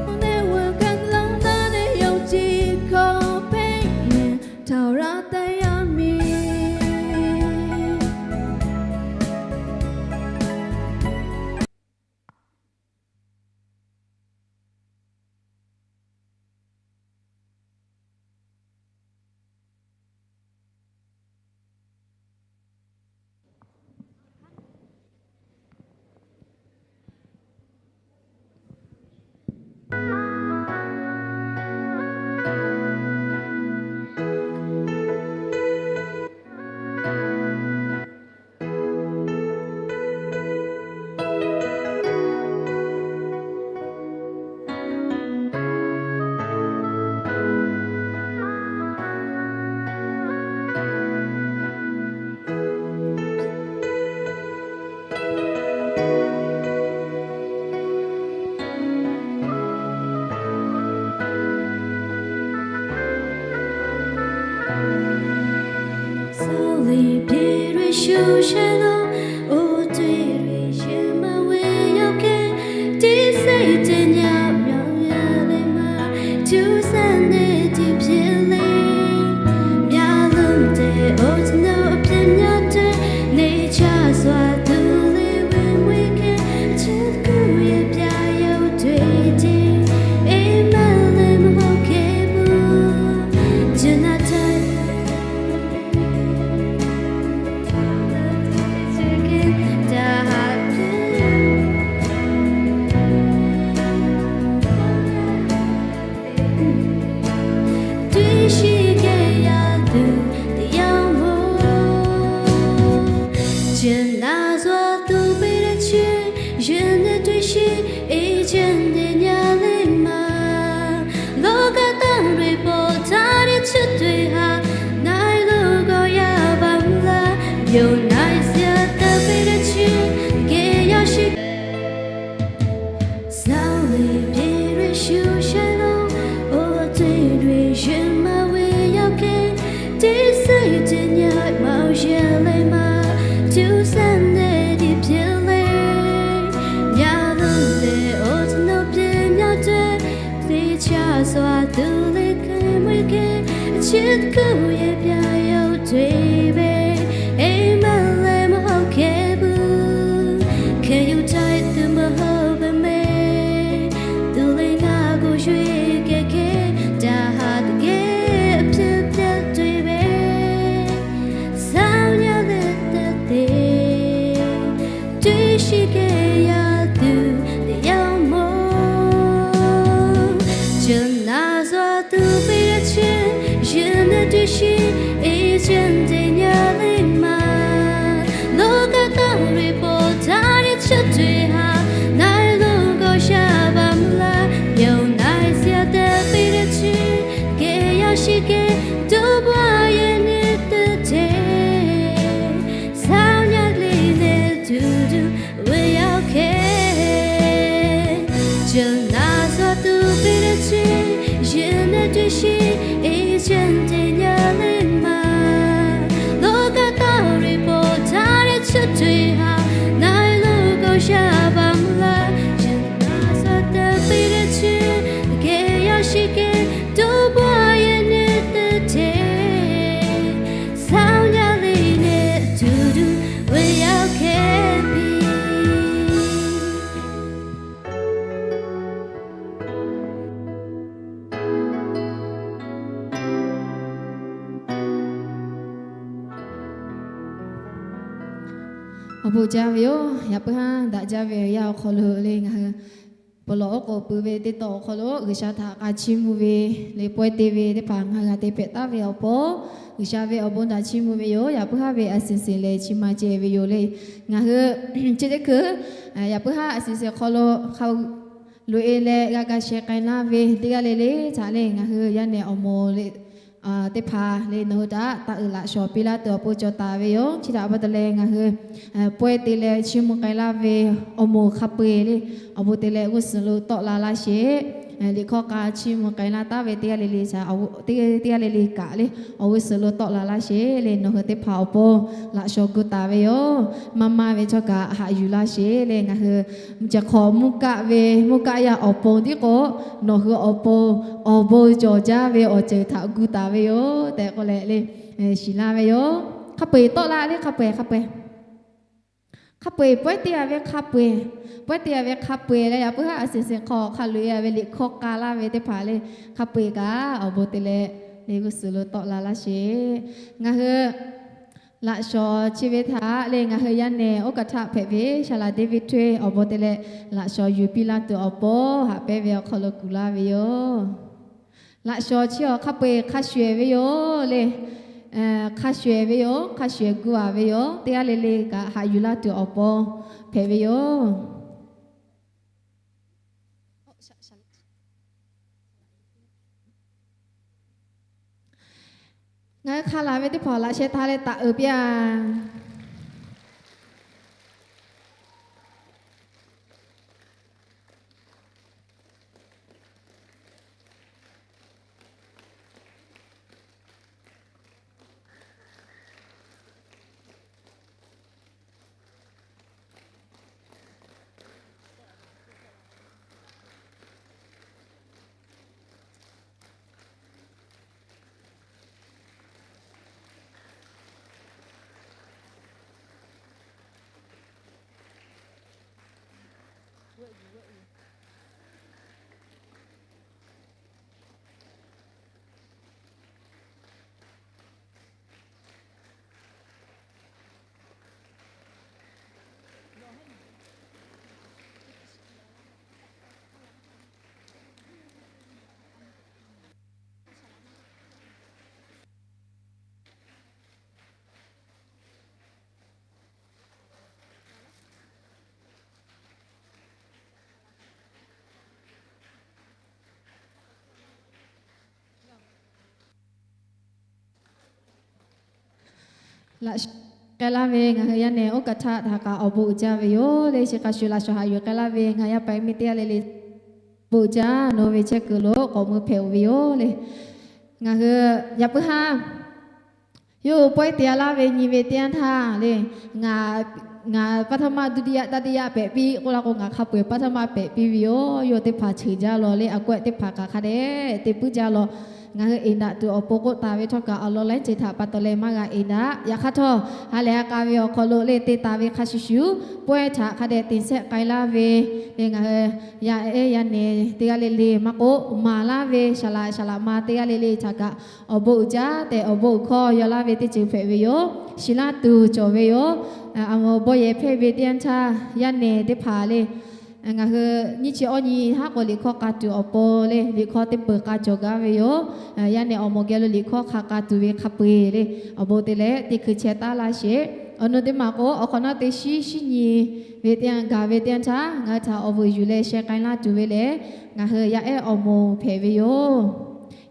နှုတ်နဲ့ဝန်ခံ နှလုံးသားနဲ့ယုံကြည် ခေါ်ဖူးရင် ထာဝရသက်ရောက်မည်။ Sawˉ liꞈ byiˇ ve shu shehˍ lo, oˇ teˇ ve yehˬ maˇ ve ယုံနာစီတပ့ရချံ က့ယွၤရှိ Saolipi rui shu shai lo, o tui rui shu ma wi yau ke, ti sai ti nyai mao ye le ma, tu san de di pye le, nya lu de o tno pye nya te, ti cha sua tu le ke mui ke, chit ku ye pya yau tui be, e ma le ma hau ke bu. Ke yu tai tu ma ho be me, tu le nga gu shui ke ke, ta ha te ke, pye pye tui be, sao nya le te te, tui shi ke ya tu, te yau mo. Chen na zua tu pe ya chen, chen ne tui shi, e chen te nya le ma. Lo ka ta ri po ta ri cha tui ha, nai lo ko sha ba mla, yau nai sia te pe ya chen, ke ya shi ke, tu bua ye ne te te. Sao nya le ne tu tu, we yau ke. Chen na zua tu pe de chi, chen ne tu shi, e chen te nya le ma. Lo ka ta ri po ta ri cha tui ha, nai lo ko sha ba mla. Chen na zua tu pe de chi, ke ya shi ke, tu bua ye ne te te. Sao nya le ne tu tu, we yau ke pi. Awˬ bon jaˇ ve yoˬ. Yaꞈ puiˉ haˉ daꞈ jaˇ ve awˬ yanˇ awˬ hk'aw lo le ngaˬ hui Pawˇ lawˬ oˉ k'oˍ pui ve teˇ taw awˬ hk'aw lo G'uiˬsha htaꞈ k'a chiˇ mvuh ve le pawehˇ te ve teˇ hpaˍ ngaˬ hui g'a te hpehꞈ taˍ ve awˬ pon, G'uiˬsha ve awˬ bon htaꞈ chiˇ mvuh ve yoˬ. Yaꞈ puiˉ haˉ ve a shuˍ shuˍ lehˬ chi ma ceh ve yoˬ le. Ngaˬ hui chi teˇ hkui yaꞈ puiˉ haˉ a shuˍ shuˍ hk'aw lo hk'a loꞈ e leh g'a ga sheh k'ai laˇ ve teˇ g'aˇ le le htaꞈ le ngaˬ hui yaˇ nehˬ awˬ moˍ le teˇ hpaˍ le nawˬ hui htaꞈ taˇ uiˍ laꞈ shawˍ piˇ laˇ tuˬ awˬ pon cawˬ taˍ ve yoˬ. Chi htaꞈ pa taw leh ngaˬ hui pawehˇ te leh chiˇ mvuh k'ai laˇ ve awˬ moˍ hk'a peu-eˬ le awˬ bon te leh g'uˇ suhˍ lo tawˆ la laˇ sheˍ. Liꞈ hkawˇ k'a chiˇ mvuh k'ai laˇ taˍ ve teˇ g'aˇ le le htaꞈ, teˇ g'aˇ le le kaꞈ le awˬ g'uˇ suhˍ lo tawˆ la laˇ sheˍ le nawˬ hui teˇ hpaˍ awˬ pon laꞈ shawˍ gu taˍ ve yoˬ. Maˇ maˇ ve chaw kaꞈ haꞈ yuˬ laˇ sheˍ le ngaˬ hui chi hk'awꞈ mvuhˇ kaˆ ve mvuhˇ kaˆ yaˇ awˬ pon tiˉ k'o, nawˬ hui awˬ pon awˬ bon cawˬ jaˇ ve awˬ ceuˬ htaꞈ gu taˍ ve yoˬ tehꞈ k'oˆ leh le shiˍ laˇ ve yoˬ. Hk'a peu-eˬ tawˆ la le hk'a peu-eˬ hk'a peu-eˬ hk'a peu-eˬ pawehˇ te a ve hk'a peu-eˬ, pawehˇ te a ve hk'a peu-eˬ leh yaꞈ puiˉ haˉ a shuˍ shuˍ hk'aw hk'a loꞈ e a ve liꞈ hkawˇ k'a laˇ ve teˇ hpaˍ le hk'a peu-eˬ kaꞈ awˬ bon te leh le g'uˇ suhˍ lo tawˆ la laˇ sheˍ. Ngaˬ hui laꞈ shawˍ chi ve htaꞈ le ngaˬ hui yaˇ nehˬ oˇ kaꞈ htaꞈ hpehꞈ ve shaˍ laˍ David Thuy awˬ bon te leh laꞈ shawˍ yuˬ piˇ laˇ tuˬ awˬ pon haꞈ pehnˇ ve awˬ hk'aw lo kuˬ laˇ ve yoˬ. Laꞈ shawˍ chi awˬ hk'a peu-eˬ hk'a shuˍ ehˍ ve yoˬ le. Hk'a shuˍ ehˍ ve yoˬ. Hk'a shuˍ ehˍ gu a ve yoˬ. Teˇ g'aˇ le le kaꞈ haꞈ yuˬ laˇ tuˬ awˬ pon hpehꞈ ve yoˬ. Ngaˬ hui hk'a laˬ ve teˇ hpaˍ laꞈ sheh htaꞈ leh taˍ uiˍ piˇ a. Laꞈ sh- k'ai laˇ ve ngaˬ hui yaˇ nehˬ oˇ kaˬ htaˇ htaꞈ kaꞈ awˬ bon uiˍ jaˇ ve yoˬ le. Chi hk'a shuˍ laꞈ shawˍ haꞈ yuˬ k'ai laˇ ve ngaˬ yaˇ paˍ yaˇ miˇ teˇ g'aˇ le le bon uiˍ jaˇ. Nawˬ ve chehˇ kuiˬ lo k'awꞈ mui hpehꞈ-oˬ ve yoˬ le. Ngaˬ hui yaꞈ puiˉ haˉ yawˇ hui pawehˇ te-a laˇ ve nyi ve teˇ yanˇ htaˇ le, ngaˬ, ngaˬ ပထမ ဒုတိယ တတိယ pehꞈ piˇ k'oˆ laˇ k'o, ngaˬ hk'a peu-eˬ ပထမ pehꞈ piˇ ve yoˬ. Yawˇ teˇ hpaˍ cheuˬ jaˇ lawˬ le, a kawehˆ teˇ hpaˍ kaꞈ hk'a dehꞈ te puiˉ jaˇ lawˬ. Ngaˬ hui eˍ daꞈ tuˬ awˬ pon k'oˆ taˍ ve htawˇ kaꞈ awˬ lawn laiˉ ceuˬ htaꞈ pa taw leh maˇ g'a eˍ daꞈ. Yaꞈ hk'aˇ htawˇ ha lehˬ ha k'a ve awˬ hk'aw lo le te taˍ ve hk'a shuˍ shuˍ, pawehˇ htaꞈ hk'a dehꞈ te shehˆ k'ai laˇ ve le, ngaˬ hui yaˇ ehˉ yaˇ nehˬ teˇ g'aˇ le le maˇ k'oˆ, maˍ laˇ ve saˍ laꞈ saˍ laꞈ ma teˇ g'aˇ le le htaꞈ kaꞈ awˬ bon uiˍ jaˇ tehꞈ awˬ bon uiˍ hkawˇ yaw laˇ ve teˇ ceuˬ hpehꞈ ve yoˬ. Shiˍ laˇ tuˬ cawˬ ve yoˬ. Awˬ bawˇ yehˬ hpehˇ ve teˇ yanˇ htaˇ yaˇ nehˬ teˇ hpaˍ le, ngaˬ hui nyiˇ chi awˇ nyi haˉ k'o liꞈ hkawˇ k'a tuˬ awˬ pon le, liꞈ hkawˇ teˇ peuˬ k'a cawˬ gaˇ ve yoˬ. Yaˇ nehˬ awˬ moˍ geh lo liꞈ hkawˇ hk'a k'a tuˬ ve hk'a peu-eˬ le, awˬ bon te leh teˇ hkui chehˇ taˉ laˇ sheˍ. Awˬ nu teˇ maˬ k'o, awˬ hk'awꞈ nawˉ teˇ shiˉ shiˉ nyi ve teˇ yanˇ gaˬ ve teˇ yanˇ htaˇ ngaˬ hui htaꞈ awˬ vuiˬ yuˬ leh sheh k'ai laˇ tuˬ ve lehˬ, ngaˬ hui yaˇ ehˉ awˬ moˍ hpehꞈ ve yoˬ.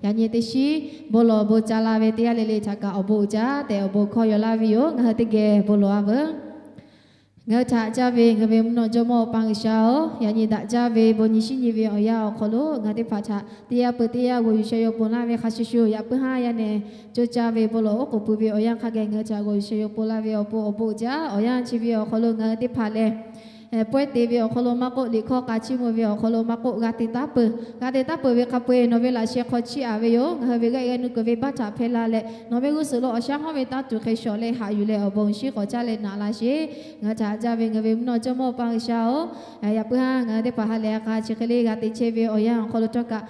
Yaꞈ nyi teˇ shiˉ bon lawˬ bon ca la ve teˇ g'aˇ le le htaꞈ kaꞈ awˬ bon uiˍ jaˇ tehꞈ awˬ bon hkawˇ yaw laˇ ve yoˬ. Ngaˬ hui teˇ geh bon lawˬ-a veuˬ. Ngaˬ hui htaꞈ caˇ ve ngaˬ ve mvuhˇ naw jawˇmawˇ Awˬ pa G'uiˬsha-oˬ, yaꞈ nyi daꞈ jaˇ ve bon nyi shiˉ nyi ve awˬ yanˇ awˬ hk'aw lo ngaˬ teˇ hpaˍ htaꞈ teˇ yanˇ peuˬ teˇ yanˇ g'awˬ yuˬ sheh yaw ponˬ laˇ ve hk'a shuˍ shuˍ, yaꞈ puiˉ haˉ yaˇ nehˬ coˇ caˇ ve bon lawˬ oˉ k'oˍ pui ve awˬ yanˇ hk'a geh ngaˬ hui htaꞈ g'awˬ yuˬ sheh yaw ponˬ laˇ ve awˬ pon awˬ bon uiˍ jaˇ. Awˬ yanˇ chi ve awˬ hk'aw lo ngaˬ hui teˇ hpaˍ lehˬ, pawehˇ te ve awˬ hk'aw lo maˇ k'oˆ, liꞈ hkawˇ k'a chiˇ mvuh ve awˬ hk'aw lo maˇ k'oˆ, g'a te taˉ peuˬ. G'a te taˉ peuˬ ve hk'a peu-eˬ nawˬ ve laꞈ sheh hk'aw chiˇ aꞈ ve yoˬ. Ngaˬ hui ve g'aˇ g'aˇ nu kuiˬ ve baˆ htaꞈ hpehˇ la leh, nawˬ ve g'uˇ suhˍ lo awˬ shaˉ hawˉ ve taˇ tuˬ hk'e shawˍ leh haꞈ yuˬ leh awˬ bon shinˉ k'awꞈ caˇ leh naꞈ laˇ sheˍ. Ngaˬ hui htaꞈ caˇ ve ngaˬ ve mvuhˇ naw jawˇmawˇ Awˬ pa G'uiˬsha-oˬ, yaꞈ puiˉ haˉ ngaˬ hui teˇ hpaˍ ha lehˬ ha k'a chi hk'e le g'a te chehˇ ve awˬ yanˇ awˬ hk'aw lo htawˇ kaꞈ,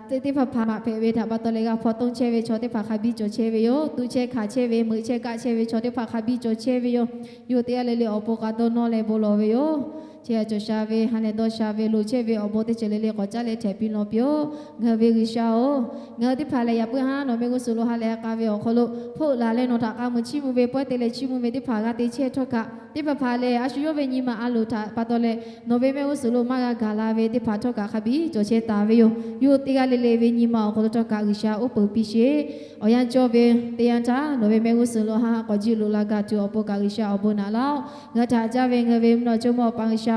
teˇ teˇ hpaˍ hpaˍ maꞈ hpehꞈ ve htaꞈ pa taw leh g'a hpaw toˇ chehˇ ve chaw teˇ hpaˍ hk'a biˇ cawˬ chehˇ ve yoˬ. Tuꞈ chehˇ hkanˍ chehˇ ve, meuꞈ chehˇ kaˆ chehˇ ve chaw teˇ hpaˍ hk'a biˇ cawˬ chehˇ ve yoˬ. Yawˇ teˇ g'aˇ le le awˬ pon k'a dawˇ nawˇ leh bon lawˬ ve yoˬ. Chehˇ a cawˬ sha ve, ha lehˬ dawˇ sha ve, loˍ chehˇ ve awˬ bon teˇ ceuˬ le le k'awꞈ caˇ leh htehꞈ piˇ lawˬ piˇ-oˬ. Ngaˬ hui ve G'uiˬsha-oˬ, ngaˬ hui teˇ hpaˍ lehˬ yaꞈ puiˉ haˉ nawˬ mehˆ g'uˇ suhˍ lo ha lehˬ ha k'a ve awˬ hk'aw lo hpoˆ laˬ leh nawˬ htaꞈ k'a muiˬ chiˇ mvuh ve pawehˇ te leh chiˇ mvuh ve teˇ hpaˍ g'a te chehˇ htawˇ kaꞈ, teˇ hpaˍ hpaˍ lehˬ a shu yawˇ ve nyi ma a loˍ htaꞈ pa taw leh nawˬ ve mehˆ g'uˇ suhˍ lo maˇ g'a gaˬ la ve teˇ hpaˍ htawˇ kaꞈ hk'a biˇ cawˬ chehˇ taˍ ve yoˬ. Yawˇ teˇ g'aˇ le le ve nyi ma awˬ hk'aw lo htawˇ kaꞈ G'uiˬsha uˉ peunˍ piˇ sheˍ. Awˬ yanˇ cawˇ ve teˇ yanˇ htaˇ nawˬ ve mehˆ g'uˇ suhˍ lo ha k'awꞈ jiˇ loꞈ la gaˬ tuˬ awˬ pon kaꞈ G'uiˬsha awˬ bon naꞈ laˇ-oˆ. Ngaˬ hui htaꞈ caˇ ve ngaˬ hui ve mvuhˇ naw jawˇmawˇ Awˬ pa G'uiˬsha-oˬ,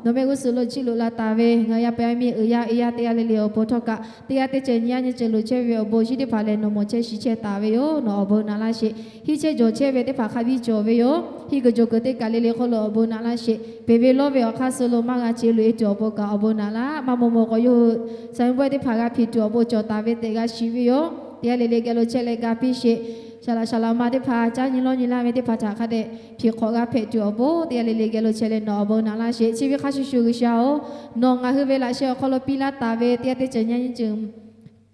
nawˬ mehˆ g'uˇ suhˍ lo jiˇ loꞈ la taˍ ve ngaˬ hui yaˇ paˍ yaˇ miˇ uiˍ yaˇ e yaˇ teˇ g'aˇ le le awˬ pon htawˇ kaꞈ, teˇ g'aˇ teˇ ceuˬ nyi yaˇ nyi ceuˬ loˍ chehˇ ve awˬ bon shinˉ teˇ hpaˍ lehˬ nawˬ mawˬ chehˇ shiˍ chehˇ taˍ ve yoˬ. Nawˬ awˬ bon naꞈ laˇ sheˍ. Hiˇ chehˇ jawˬ chehˇ ve teˇ hpaˍ hk'a biˇ cawˬ ve yoˬ. Hiˇ kuiˬ jawˬ kuiˬ teˇ kaˬ le le hk'oˆ lo awˬ bon naꞈ laˇ sheˍ. Peˬ ve lawˇ ve awˬ hk'aˇ suh lo maˇ g'a ce loꞈ-e tuˬ awˬ pon kaꞈ awˬ bon naꞈ laˇ. Maˇ maw maw k'awꞈ yawˇ hui saˍ miˇ bawehˇ teˇ hpaˍ g'a hpiˍ tuˬ awˬ pon cawˬ taˍ ve tehꞈ g'a shiˍ ve yoˬ. Teˇ g'aˇ le le geh lo chehˇ leh ga piˇ sheˍ. Saˍ laꞈ saˍ laꞈ ma teˇ hpaˍ caˇ nyi lawˇ nyi laˇ ve teˇ hpaˍ htaꞈ hk'a dehꞈ hpiˍ hk'awꞈ g'a hpehꞈ tuˬ awˬ pon teˇ g'aˇ le le geh lo chehˇ leh nawˬ awˬ bon naꞈ laˇ sheˍ. Chi ve hk'a shuˍ shuˍ G'uiˬsha-oˬ, nawˬ ngaˬ hui ve laꞈ sheh awˬ hk'aw lo piˇ laˇ taˍ ve teˇ g'aˇ teˇ ceuˬ nyi yaˇ nyi ceuˬ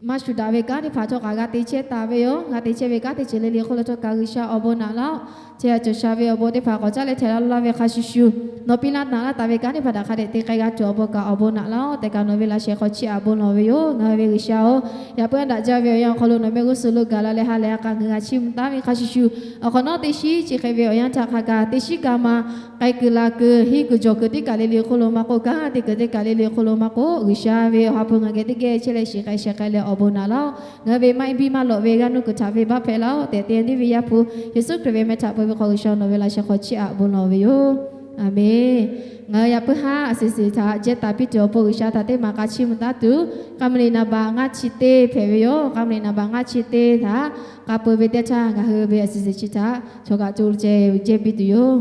maˇ shuˍ daꞈ ve kanˉ teˇ hpaˍ htawˇ kaꞈ g'a te chehˇ taˍ ve yoˬ. G'a te chehˇ ve kanˉ teˇ ceuˬ le le hk'oˆ lo htawˇ kaꞈ G'uiˬsha awˬ bon naꞈ laˇ-oˆ. Chehˇ a cawˬ sha ve awˬ bon teˇ hpaˍ k'awꞈ caˇ leh htehꞈ laˇ laˇ ve hk'a shuˍ shuˍ, nawˬ piˇ laˇ naꞈ laˇ taˍ ve kanˉ teˇ hpaˍ htaꞈ hk'a dehꞈ te k'ai g'a tuˬ awˬ pon kaꞈ awˬ bon naꞈ laˇ-oˆ tehꞈ kaꞈ nawˬ ve laꞈ sheh hk'aw chiˇ aꞈ bon lawˬ ve yoˬ. Ngaˬ hui ve G'uiˬsha-oˬ, yaꞈ puiˉ haˉ daꞈ jaˇ ve awˬ yanˇ awˬ hk'aw lo nawˬ mehˆ g'uˇ suhˍ lo gaˬ la leh ha lehˬ ha k'a ngaˬ hui g'a chiˇ mvuh taˉ ve hk'a shuˍ shuˍ, awˬ hk'awꞈ nawˉ teˇ shiˉ chi hk'e ve awˬ yanˇ htaˇ hk'a gaˬ teˇ shiˉ ga ma k'ai kuiˬ la kuiˬ, hiˇ kuiˬ jawˬ kuiˬ teˇ kaˬ le le hk'oˆ lo maˇ k'oˆ, kanˉ te kuiˬ teˇ kaˬ le le hk'oˆ lo maˇ k'oˆ, G'uiˬsha ve awˬ ha hpu ngaˬ geh teˇ geh chehˇ leh shiˍ k'ai sheh k'ai leh awˬ bon naꞈ laˇ-oˆ. Ngaˬ hui ve maˇ biˇ maˇ lawꞈ ve g'aˇ nuˇ kuiˬ htaꞈ venˇbaˆ hpehꞈ laˇ-oˆ tehꞈ, teˇ yanˇ tiˉ ve Yaˇ hpu Yeˍsuˆ Hkriꞈ ve meh htaꞈ peu ve hk'aw G'uiˬsha nawˬ ve laꞈ sheh hk'aw chiˇ aꞈ bon lawˬ ve yoˬ. Aˬmenˍ. Ngaˬ hui yaꞈ puiˉ haˉ a suhˍ suhˍ htaꞈ jehˇ taˍ piˇ tuˬ awˬ pon G'uiˬsha htaꞈ teˇ maˬ k'a chiˇ mvuh taˉ tuˬ, k'a mvuh liꞈ naˍ baꞈ ngaˇ chi teˇ hpehꞈ ve yoˬ. K'a mvuh liꞈ naˍ baꞈ ngaˇ chi teˇ htaꞈ k'a peu ve teˇ htaˇ ngaˬ hui ve a suhˍ suhˍ chi htaꞈ chaw kaꞈ co ceh jehˇ piˇ tuˬ yoˬ.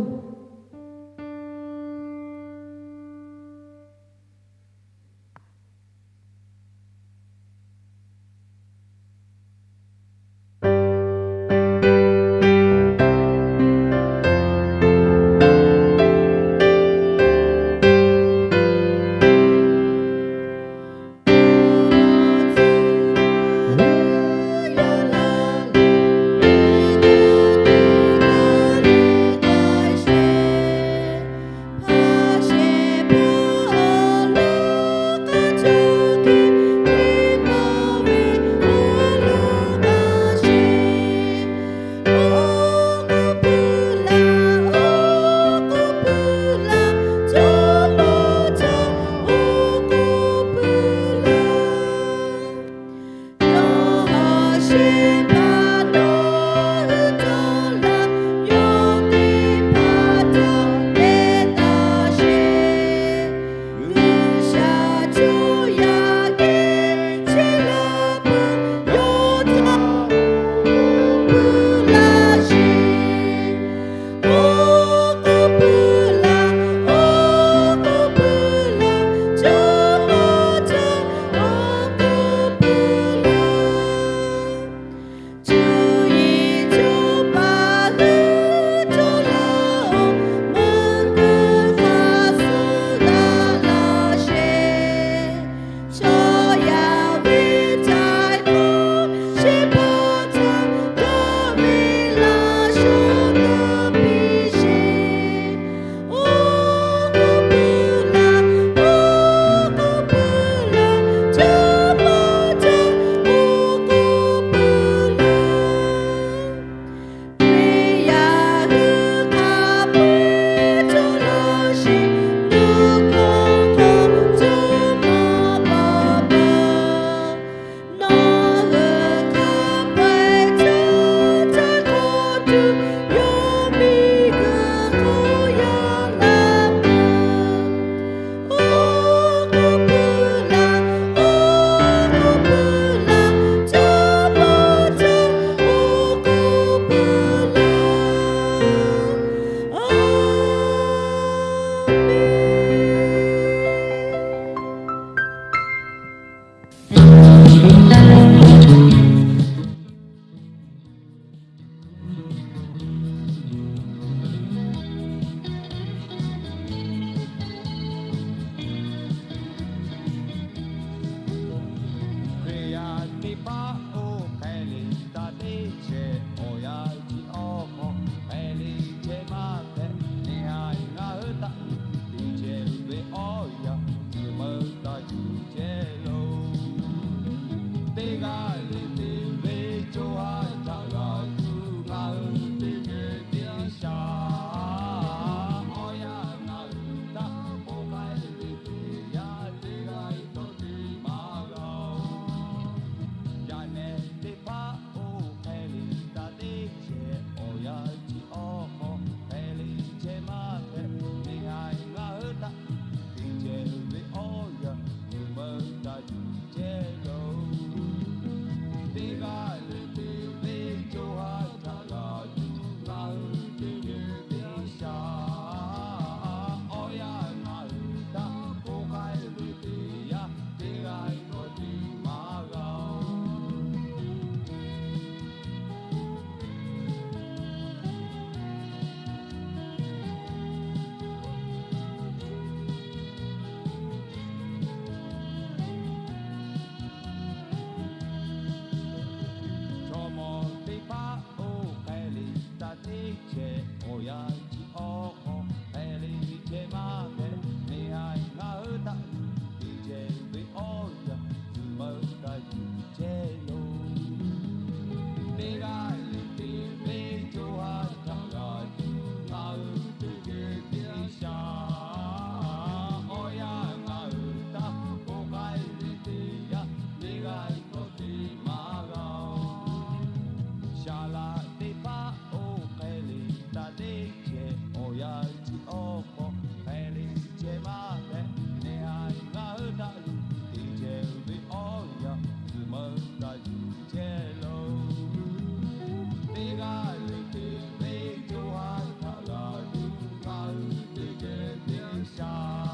Hkriꞈ yaˇ teˇ hpaˍ-oˬ, hk'e liꞈ taˇ teˇ chehˇ awˬ yanˇ chi awˬ hk'aw, hk'e liꞈ chehˇ maˇ hpehꞈ, neˇ haiˬ ngaˬ hui htaꞈ teˇ chehˇ ve awˬ yanˇ, tuˬ meuˇ taˇ yuˬ chehˇ lo. Teˇ g'aˇ le te ve co ha htaꞈ g'a tuˬ ngaˬ hui teˇ geh teˇ shaˍ, awˬ yanˇ ngaˬ hui htaꞈ k'oˆ k'ai ve teˇ yanˇ, teˇ g'aˇ tawˇ teˇ maˇ g'a-oˬ. Yaꞈ nyi teˇ hpaˍ-oˬ, hk'e liꞈ taˇ teˇ chehˇ awˬ yanˇ chi awˬ hk'aw, hk'e liꞈ chehˇ maˇ hpehꞈ, neˇ haiˬ ngaˬ hui htaꞈ teˇ chehˇ ve awˬ yanˇ, tuˬ meuˇ taˇ yuˬ chehˇ lo. Teˇ g'aˇ le te ve co ha htaꞈ g'a tuˬ ngaˬ hui teˇ geh teˇ shaˍ, awˬ yanˇ ngaˬ hui htaꞈ k'oˆ k'ai ve teˇ yanˇ, teˇ g'aˇ tawˇ teˇ maˇ g'a-oˬ. Chaw mawˇ teˇ hpaˍ-oˬ, hk'e liꞈ taˇ teˇ chehˇ awˬ yanˇ chi awˬ hk'aw, hk'e liꞈ chehˇ maˇ hpehꞈ, neˇ haiˬ ngaˬ hui htaꞈ teˇ chehˇ ve awˬ yanˇ, tuˬ meuˇ taˇ yuˬ chehˇ lo. Teˇ g'aˇ le te ve co ha htaꞈ g'a tuˬ ngaˬ hui teˇ geh teˇ shaˍ, awˬ yanˇ ngaˬ hui htaꞈ k'oˆ k'ai ve teˇ yanˇ, teˇ g'aˇ tawˇ teˇ maˇ g'a-oˬ. Saˍ laꞈ teˇ hpaˍ-oˬ, hk'e liꞈ taˇ teˇ chehˇ awˬ yanˇ chi awˬ hk'aw, hk'e liꞈ chehˇ maˇ hpehꞈ, neˇ haiˬ ngaˬ hui htaꞈ teˇ chehˇ ve awˬ yanˇ, tuˬ meuˇ taˇ yuˬ chehˇ lo. Teˇ g'aˇ le te ve co ha htaꞈ g'a tuˬ ngaˬ hui teˇ geh teˇ shaˍ,